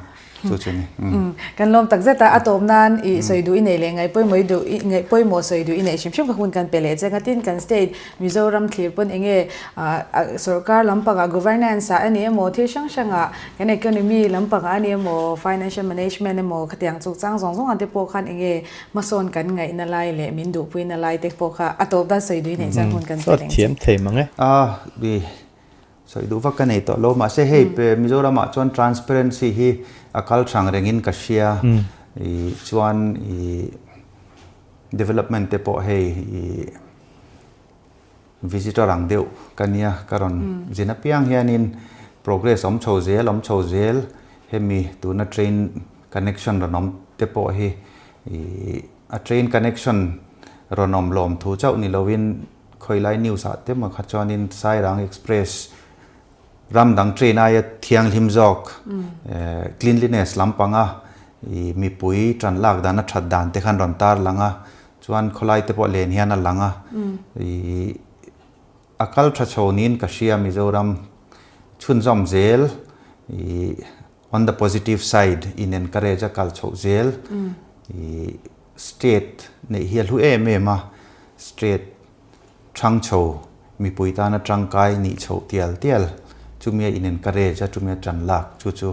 [SPEAKER 3] chu chu ni.
[SPEAKER 1] Kan lawm tak zet a, a tawp nan i sawi duh i neih leh ngaih pawimawh i duh i ngaih pawimawh sawi duh i neih hrim hrim kha hun kan pe leh che ngatin kan state Mizoram thlir pawn enge sorkar lampangah governance ah a ni emaw thil hrang hrangah kan economy lampangah a ni emaw financial management emaw khatiang chungchang zawng zawng ah te pawh khan enge Hmasawn kan ngaihna lai leh min duhpuina lai te pawh kha a tawp dan sawi duh i neih chuan hun kan pe reng che.
[SPEAKER 2] Thiam thei mang e.
[SPEAKER 3] A i sawi duh vak ka nei tawh lo mahse hei Mizoramah chuan transparency hi a kal hrang rengin ka hria i chuan i development te pawh hei i Visitor ang deuh ka nia, ka rawn zin apiang hianin progress awm chho zel awm chho zel hemi tuna train connection rawn awm te pawh hi ih a train connection rawn awm lawm thu chauh ni loin khawilai news ah te maw kha chuanin Sairang express ram dang train aia thianghlim zawk cleanliness lampanga ih mipui tan lak dan a that dan te khan rawn tar lang a. Chuan khawlai te pawh len hian a lang a, ih a kal tha chho niin ka hria Mizoram chhunzawm zel ih on the positive side in encourage a kal chhoh zel ih state neih hi a hlu em em a, state thang chho mipui tana tangkai nih chhoh tial tial chumi a in encourage a chumi a tan lak chu chu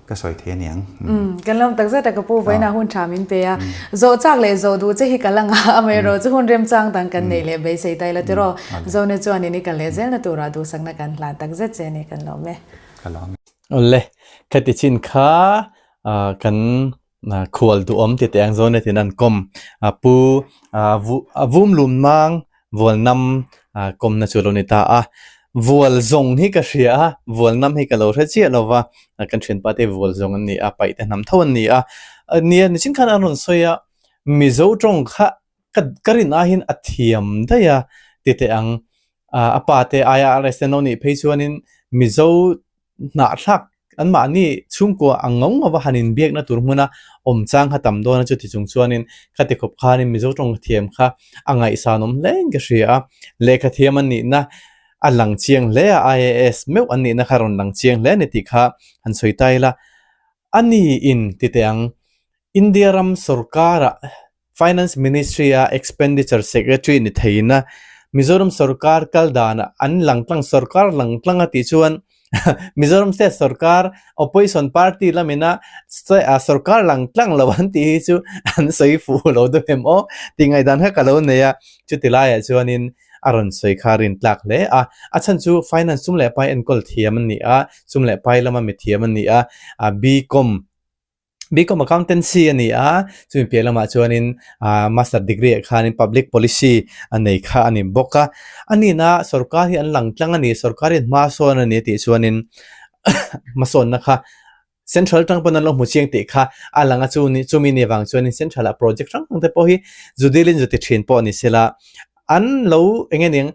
[SPEAKER 3] ka sawi thei a niang.
[SPEAKER 1] Umm kan lawm tak zet a ka pu vawiinah hun tha min pe a, zawh chak leh zawh duh che hi ka la ngah a amaherawh chu hun remchang dang kan neih leh beisei ta ila tiraw Zone chuanin i kal leh zelna turah duhsakna kan hlan tak zet che a ni kan lawm e.
[SPEAKER 3] Ka lawm e.
[SPEAKER 2] Awle, khati chin kha kan Khual duhawm ti teh ang zawn etin an kawm. Pu Vumlum Mang Vualnam kawmna chu a lo ni ta a. Vual zawng hi ka hria a, Vualnam hi ka lo hre chiah lo va, kan thianpa te Vual zawng an ni a, paihte hnam tho an ni a. Nia, nichin khan an rawn sawi a, Mizo tawng kha ka rin aiin a thiam daih a ti teh ang. A pa te IRS te an lo nih phei chuanin Mizo hnahthlak anmahni chhungkua ang ngau ngau a han inbiakna tur hmuna awm chang kha tam dawn a chuti chung chuanin khati khawp khanin Mizo tawng thiam kha a ngaihsan awm hle in ka hria a, lehkha thiam an nihna a lang chiang hle a, IAS meuh an nihna kha rawn lang chiang hle a ni tih kha han sawi ta ila. A ni in ti teh ang, India ram sorkarah Finance Ministry a Expenditure Secretary ni theiin a, Mizoram sorkar kal danah an langtlang sorkar langtlang a tih chuan Mizoram state sorkar opposition party lamina sorkar langtlang lo an tih hi chu an sawi fuh lo deuh em aw tih ngaihdan kha ka lo nei a, chuti laiah chuanin a rawn sawi kha rin tlak hle a, a chhan chu finance sum leh pai enkawl thiam an ni a, sum leh pai lama mithiam an ni a, BCom BCom Accountancy a ni a, chumi piah lamah chuanin ah Master degree ah khanin Public Policy a nei kha a ni bawk a. A nihna sorkar hi an lang tlang a ni, sorkar hian hma sawn a ni tih chuanin hmasawnna kha Central atang pawn an lo hmu chiang tih kha a lang a, chu chumi ni avang chuanin Central ah project hrang hrang te pawh hi zu dilin zu ti thin pawh ni sela an lo eng nge ning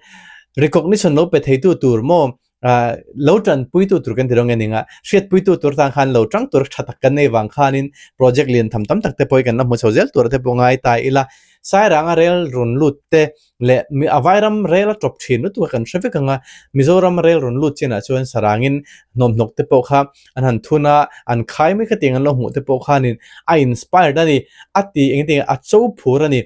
[SPEAKER 2] recognition lo pe theitu tur maw Ah, lo tanpuitu tur kan ti lo nge ninga, hriatpuitu tur tan khan lo tang tur tha tak kan nei vang khanin project lian tham tam tak te pawh hi kan la hmu chho zel tur te pawh ngai ta ila. Sairanga rel rawn lut te leh a vairam rel a tawp thin lutuk a kan hre vek ang a, Mizoram rel rawn lut chinah chuan sarangin hnawmhnawk te pawh kha an han thun a, an khai mai khatiang an lo hmuh te pawh khanin a inspired a ni, a ti engtin a cho phur a ni.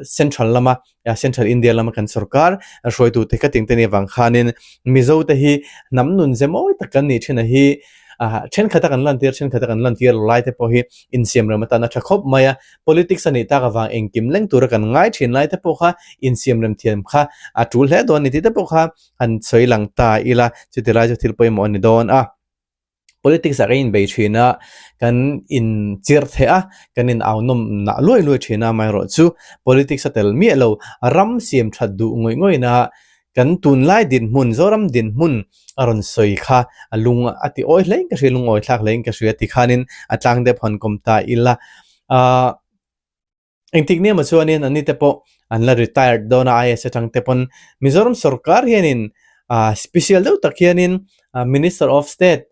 [SPEAKER 2] Central lama Central India lama kan sorkar hruaitute ka ting te ni avang khanin Mizo te hi hnam nun ze mawi tak kan nih thin a hi. Thenkhat a kan lantir, thenkhat a kan lantir lo lai te pawh hi insiamrem atan a tha khawp mai a. Politics a nih tak avang engkim leng tura kan ngai thin lai te pawh kha insiamrem thiam kha a tul hle dawn a ni tih te pawh kha han sawi lang ta ila, chuti lai chu thil pawimawh a ni dawn a. Politics ah kan inbei thin a, kan inchirh theh a, kan in au nawm nah luai luai thin a, amaherawhchu politics a tel miah lo, ram siam that duh ngawih ngawih na kan tunlai dinhmun, Zoram dinhmun a rawn sawi kha a lung a ti awi hlein ka hria, lungawi thlak hlein ka hria tikhanin a tlang deuh hawn kawm ta ila. Ahh. Engtik nia maw chuanin an nite pawh an la retired dawn a IAS atang te pawn Mizoram sorkar hianin ah special deuh tak hianin Minister of State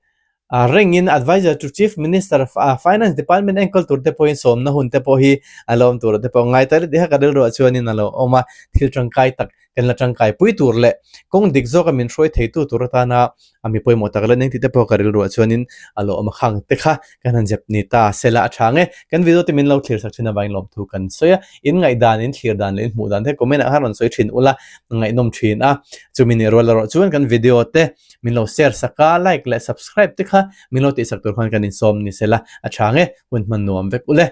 [SPEAKER 2] ah rengin Adviser to Chief Minister ah Finance Department enkawl tur te pawhin sawmna hun te pawh hi a lo awm tur te pawh ngai ta rit ha ka rilruah chuanin a lo awm a thil tangkai tak kan la tangkai pui tur leh kawng dik zawka min hruai theitu tur atana a mi pawimawh tak lan eng tih te pawh ka rilruah chuanin a lo awm a khang te kha kan han zep ni ta sela a tha nge kan video te min lo thlir sak thin avangin lawmthu kan sawi a in ngaihdan in thlir dan leh in hmuh dan te comment ah khan rawn sawi thin ula ngaihnawm thin a chumi nih rual erawh chuan kan video te min lo share sak a like leh subscribe te kha min lo tihsak tur khan kan insawm ni sela a tha nge hun hman nuam vek ule.